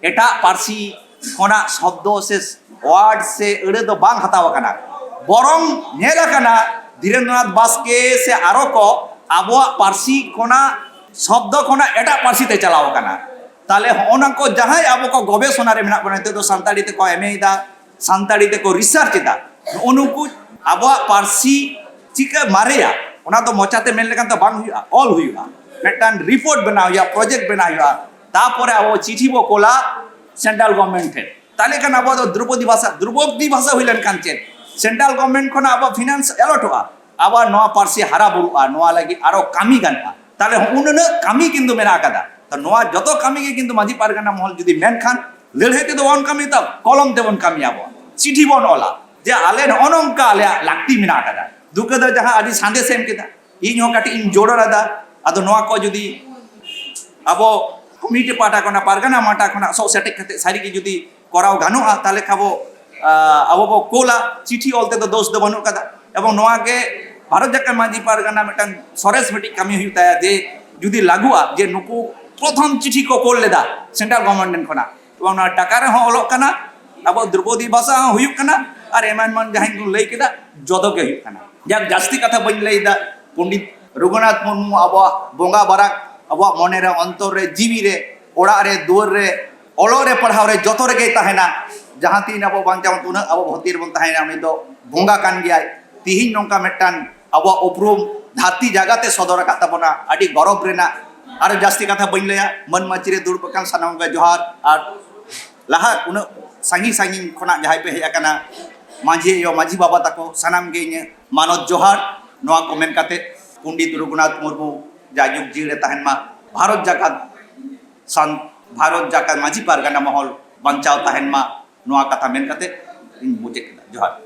ᱮᱴᱟᱜ ᱯᱟᱹᱨᱥᱤ ᱠᱷᱚᱱᱟᱜ ᱥᱚᱵᱫᱚ ᱥᱮ ᱣᱟᱨᱰ ᱥᱮ ᱟᱹᱲᱟᱹ ᱫᱚ ᱵᱟᱝ ᱦᱟᱛᱟᱣ ᱟᱠᱟᱱᱟ᱾ ᱵᱚᱨᱚᱝ ᱧᱮᱞ ᱟᱠᱟᱱᱟ ᱫᱷᱤᱨᱮᱱᱫᱨᱚᱱᱟᱛᱷ ᱵᱟᱥᱠᱮ ᱥᱮ ᱟᱨᱚ ᱠᱚ ᱟᱵᱚᱣᱟᱜ ᱯᱟᱹᱨᱥᱤ ᱠᱷᱚᱱᱟᱜ ᱥᱚᱵᱫᱚ ᱠᱷᱚᱱᱟᱜ ᱮᱴᱟᱜ ᱯᱟᱹᱨᱥᱤ ᱛᱮ ᱪᱟᱞᱟᱣ ᱟᱠᱟᱱᱟ᱾ ᱛᱟᱦᱞᱮ ᱦᱚᱸᱜᱼᱚ ᱱᱟ ᱠᱚ ᱡᱟᱦᱟᱸᱭ ᱟᱵᱚ ᱠᱚ ᱜᱚᱵᱮᱥᱚᱱᱟ ᱨᱮ ᱢᱮᱱᱟᱜ ᱵᱚᱱᱟ, ᱱᱤᱛᱚᱜ ᱫᱚ ᱥᱟᱱᱛᱟᱲᱤ ᱛᱮᱠᱚ ᱮᱢ ᱮ ᱮᱫᱟ, ᱥᱟᱱᱛᱟᱲᱤ ᱛᱮᱠᱚ ᱨᱤᱥᱟᱨᱪ ᱮᱫᱟ, ᱱᱩᱜᱼᱩ ᱱᱩᱠᱩ ᱟᱵᱚᱣᱟᱜ ᱯᱟᱹᱨᱥᱤ ᱪᱤᱠᱟᱹ ᱢᱟᱨᱮᱭᱟ, ᱚᱱᱟ ᱫᱚ ᱢᱚᱪᱟᱛᱮ ᱢᱮᱱ ᱞᱮᱠᱷᱟᱱ ᱫᱚ ᱵᱟᱝ ᱦᱩᱭᱩᱜᱼᱟ, ᱚᱞ ᱦᱩᱭᱩᱜᱼᱟ, ᱢᱤᱫᱴᱟᱝ ᱨᱤᱯᱳᱨᱴ ᱵᱮᱱᱟᱣ ᱦᱩᱭᱩᱜᱼᱟ, ᱯᱨᱚᱡᱮᱠᱴ ᱵᱮᱱᱟᱣ ᱦᱩᱭᱩᱜᱼᱟ, ᱛᱟᱯᱚᱨᱮ ᱟᱵᱚ ᱪᱤᱴᱷᱤ ᱵᱚ ᱠᱳᱞᱟ ᱥᱮᱱᱴᱨᱟᱞ ᱜᱚᱵᱷᱚᱨᱱᱢᱮᱱᱴ ᱴᱷᱮᱱ᱾ ᱛᱟᱦᱞᱮ ᱠᱷᱟᱱ ᱟᱵᱚ ᱫᱚ ᱫᱨᱳᱯᱚᱫᱤ ᱵᱷᱟᱥᱟ, ᱫᱨᱳᱯᱚᱫᱤ ᱵᱷᱟᱥᱟ ᱦᱩᱭ ᱞᱮᱱᱠᱷᱟᱱ ᱪᱮᱫ ᱥᱮᱱᱴᱨᱟᱞ ᱜᱚᱵᱷᱚᱨᱱᱢᱮᱱᱴ ᱠᱷᱚᱱᱟᱜ ᱟᱵᱚ ᱯᱷᱤᱱᱟᱱᱥ ᱮᱞᱚᱴᱚᱜᱼᱟ, ᱟᱵᱚᱣᱟᱜ ᱱᱚᱣᱟ ᱯᱟᱹᱨᱥᱤ ᱦᱟᱨᱟ ᱵᱩᱨᱩᱜᱼᱟ, ᱱᱚᱣᱟ ᱞᱟᱹᱜᱤᱫ ᱟᱨᱚ ᱠᱟᱹᱢᱤ ᱜᱟᱱᱚᱜᱼᱟ᱾ ᱛᱟᱦᱞᱮ ᱦᱚᱸ ᱩᱱᱟᱹᱜ ᱠᱟᱹᱢᱤ ᱠᱤᱱᱛᱩ ᱢᱮᱱᱟᱜ ᱟᱠᱟᱫᱟ᱾ ᱛᱚ ᱱᱚᱣᱟ ᱡᱚᱛᱚ ᱠᱟᱹᱢᱤ ᱜᱮ ᱠᱤᱱᱛᱩ ᱢᱟᱹᱡᱷᱤ ᱯᱟᱨᱜᱟᱱᱟ ᱢᱚᱦᱚᱞ ᱡᱩᱫᱤ ᱢᱮᱱᱠᱷᱟᱱ, ᱞᱟᱹᱲᱦᱟᱹᱭ ᱛᱮᱫᱚ ᱵᱟᱵᱚᱱ ᱠᱟᱹᱢᱤᱭᱟ, ᱛᱚ ᱠᱚᱞᱚᱢ ᱛᱮᱵᱚᱱ ᱠᱟᱹᱢᱤᱭᱟ, ᱟᱵᱚ ᱪᱤᱴᱷᱤ ᱵᱚᱱ ᱚᱞᱟ ᱡᱮ ᱟᱞᱮ ᱱᱚᱜᱼᱚ ᱱᱚᱝᱠᱟ ᱟᱞᱮᱭᱟᱜ ᱞᱟᱹᱠᱛᱤ ᱢᱮᱱᱟᱜ ᱟᱠᱟᱫᱟ᱾ ᱫᱩᱠᱟᱹ ᱫᱚ ᱡᱟᱦᱟᱸ ᱟᱹᱰᱤ ᱥᱟᱸᱫᱮᱥ ᱮ ᱮᱢ ᱠᱮᱫᱟ, ᱤᱧ ᱦᱚᱸ ᱠᱟᱹᱴᱤᱡ ᱤᱧ ᱡᱳᱲ ᱟᱫᱟ᱾ ᱟᱫᱚ ᱱᱚᱣᱟ ᱠᱚ ᱡᱩᱫᱤ ᱟᱵᱚ ᱠᱚᱢᱤᱴᱤ ᱯᱟᱦᱴᱟ ᱠᱷᱚᱱᱟᱜ, ᱯᱟᱨᱜᱟᱱᱟ ᱯᱟᱦᱴᱟ ᱠᱷᱚᱱᱟᱜ ᱥᱚᱜ ᱥᱮᱴᱮᱡ ᱠᱟᱛᱮ ᱥᱟᱹᱨᱤ ᱜᱮ ᱡᱩᱫᱤ ᱠᱚᱨᱟᱣ ᱜᱟᱱᱚᱜᱼᱟ, ᱛᱟᱦᱞᱮ ᱠᱷᱟᱱ ᱟᱵᱚ, ᱟᱸ, ᱟᱵᱚ ᱵᱚ ᱠᱳᱞᱟ᱾ ᱪᱤᱴᱷᱤ ᱚᱞ ᱛᱮᱫᱚ ᱫᱳᱥ ᱫᱚ ᱵᱟᱹᱱᱩᱜ ᱠᱟᱫᱟ᱾ ᱮᱵᱚᱝ ᱱᱚᱣᱟ ᱜᱮ ᱵᱷᱟᱨᱚᱛ ᱡᱟᱠᱟᱛ ᱢᱟᱹᱡᱷᱤ ᱯᱟᱨᱜᱟᱱᱟ ᱢᱤᱫᱴᱟᱝ ᱥᱚᱨᱮᱥ ᱢᱤᱫᱴᱤᱡ ᱠᱟᱹᱢᱤ ᱦᱩᱭᱩᱜ ᱛᱟᱭᱟ ᱡᱮ ᱡᱩᱫᱤ ᱞᱟᱹᱜᱩᱜᱼᱟ ᱡᱮ ᱱᱩᱠᱩ ᱯᱨᱚᱛᱷᱚᱢ ᱪᱤᱴᱷᱤ ᱠᱚ ᱠᱳᱞ ᱞᱮᱫᱟ ᱥᱮᱱᱴᱨᱟᱞ ᱜᱚᱵᱷᱚᱨᱱᱢᱮᱱᱴ ᱠᱷᱚᱱᱟᱜ, ᱮᱵᱚᱝ ᱱᱚᱣᱟ ᱴᱟᱠᱟ ᱨᱮᱦᱚᱸ ᱚᱞᱚᱜ ᱠᱟᱱᱟ, ᱟᱵᱚ ᱫᱨᱳᱯᱚᱫᱤ ᱵᱷᱟᱥᱟ ᱦᱚᱸ ᱦᱩᱭᱩᱜ ᱠᱟᱱᱟ, ᱟᱨ ᱮᱢᱟᱱ ᱮᱢᱟᱱ ᱡᱟᱦᱟᱸᱧ ᱞᱟᱹᱭ ᱠᱮᱫᱟ, ᱡᱚᱛᱚ ᱜᱮ ᱦᱩᱭᱩᱜ ᱠᱟᱱᱟ᱾ ᱡᱟᱠ, ᱡᱟᱹᱥᱛᱤ ᱠᱟᱛᱷᱟ ᱵᱟᱹᱧ ᱞᱟᱹᱭᱫᱟ᱾ ᱯᱚᱱᱰᱤᱛ ᱨᱚᱜᱷᱩᱱᱟᱛᱷ ᱢᱩᱨᱢᱩ ᱟᱵᱚᱣᱟᱜ ᱵᱚᱸᱜᱟ ᱵᱟᱨᱟᱠ, ᱟᱵᱚᱣᱟᱜ ᱢᱚᱱᱮ ᱨᱮ, ᱚᱱᱛᱚᱨ ᱨᱮ, ᱡᱤᱣᱤ ᱨᱮ, ᱚᱲᱟᱜ ᱨᱮ, ᱫᱩᱣᱟᱹᱨ ᱨᱮ, ᱚᱞᱚᱜ ᱨᱮ, ᱯᱟᱲᱦᱟᱣ ᱨᱮ, ᱡᱚᱛᱚ ᱨᱮᱜᱮᱭ ᱛᱟᱦᱮᱱᱟ᱾ ᱡᱟᱦᱟᱸ ᱛᱤᱱ ᱟᱵᱚ ᱵᱟᱧᱪᱟᱣ, ᱩᱱᱟᱹᱜ ᱟᱵᱚ ᱵᱷᱚᱛᱤ ᱨᱮᱵᱚᱱ ᱛᱟᱦᱮᱱᱟ, ᱩᱱᱤ ᱫᱚ ᱵᱚᱸᱜᱟ ᱠᱟᱱ ᱜᱮᱭᱟᱭ᱾ ᱛᱤᱦᱤᱧ ᱱᱚᱝᱠᱟ ᱢᱤᱫᱴᱟᱝ ᱟᱵᱚᱣᱟᱜ ᱩᱯᱨᱩᱢ ᱫᱷᱟᱹᱨᱛᱤ ᱡᱟᱜᱟᱛ ᱮ ᱥᱚᱫᱚᱨ ᱟᱠᱟᱫ ᱛᱟᱵᱚᱱᱟ, ᱟᱹᱰᱤ ᱜᱚᱨᱚᱵᱽ ᱨᱮᱱᱟᱜ᱾ ᱟᱨ ᱡᱟᱹᱥᱛᱤ ᱠᱟᱛᱷᱟ ᱵᱟᱹᱧ ᱞᱟᱹᱭᱟ, ᱢᱟᱹᱱ ᱢᱟᱹᱪᱤ ᱨᱮ ᱫᱩᱲᱩᱵ ᱟᱠᱟᱱ ᱥᱟᱱᱟᱢ ᱠᱚ ᱡᱚᱦᱟᱨ᱾ ᱟᱨ ᱞᱟᱦᱟ ᱩᱱᱟᱹᱜ ᱥᱟᱺᱜᱤᱧ ᱥᱟᱺᱜᱤᱧ ᱠᱷᱚᱱᱟᱜ ᱡᱟᱦᱟᱸᱭ ᱯᱮ ᱦᱮᱡ ᱟᱠᱟᱱᱟ, ᱢᱟᱹᱡᱷᱤ ᱟᱭᱳ, ᱢᱟᱹᱡᱷᱤ ᱵᱟᱵᱟ ᱛᱟᱠᱚ, ᱥᱟᱱᱟᱢ ᱜᱮ ᱤᱧᱟᱹᱜ ᱢᱟᱱᱚᱛ ᱡᱚᱦᱟᱨ᱾ ᱱᱚᱣᱟ ᱠᱚ ᱢᱮᱱ ᱠᱟᱛᱮ, ᱯᱚᱱᱰᱤᱛ ᱨᱚᱜᱷᱩᱱᱟᱛᱷ ᱢᱩᱨᱢᱩ ᱡᱟᱭᱡᱩᱜᱽ ᱡᱤᱣᱤ ᱨᱮ ᱛᱟᱦᱮᱱ ᱢᱟ᱾ ᱵᱷᱟᱨᱚᱛ ᱡᱟᱠᱟᱛ ᱥᱟᱱ-, ᱵᱷᱟᱨᱚᱛ ᱡᱟᱠᱟᱛ ᱢᱟᱹᱡᱷᱤ ᱯᱟᱨᱜᱟᱱᱟ ᱢᱚᱦᱚᱞ ᱵᱟᱧᱪᱟᱣ ᱛᱟᱦᱮᱱ ᱢᱟ᱾ ᱱᱚᱣᱟ ᱠᱟᱛᱷᱟ ᱢᱮᱱ ᱠᱟᱛᱮ ᱤᱧ ᱢᱩᱪᱟᱹᱫ ᱠᱮᱫᱟ᱾ ᱡᱚᱦᱟᱨ᱾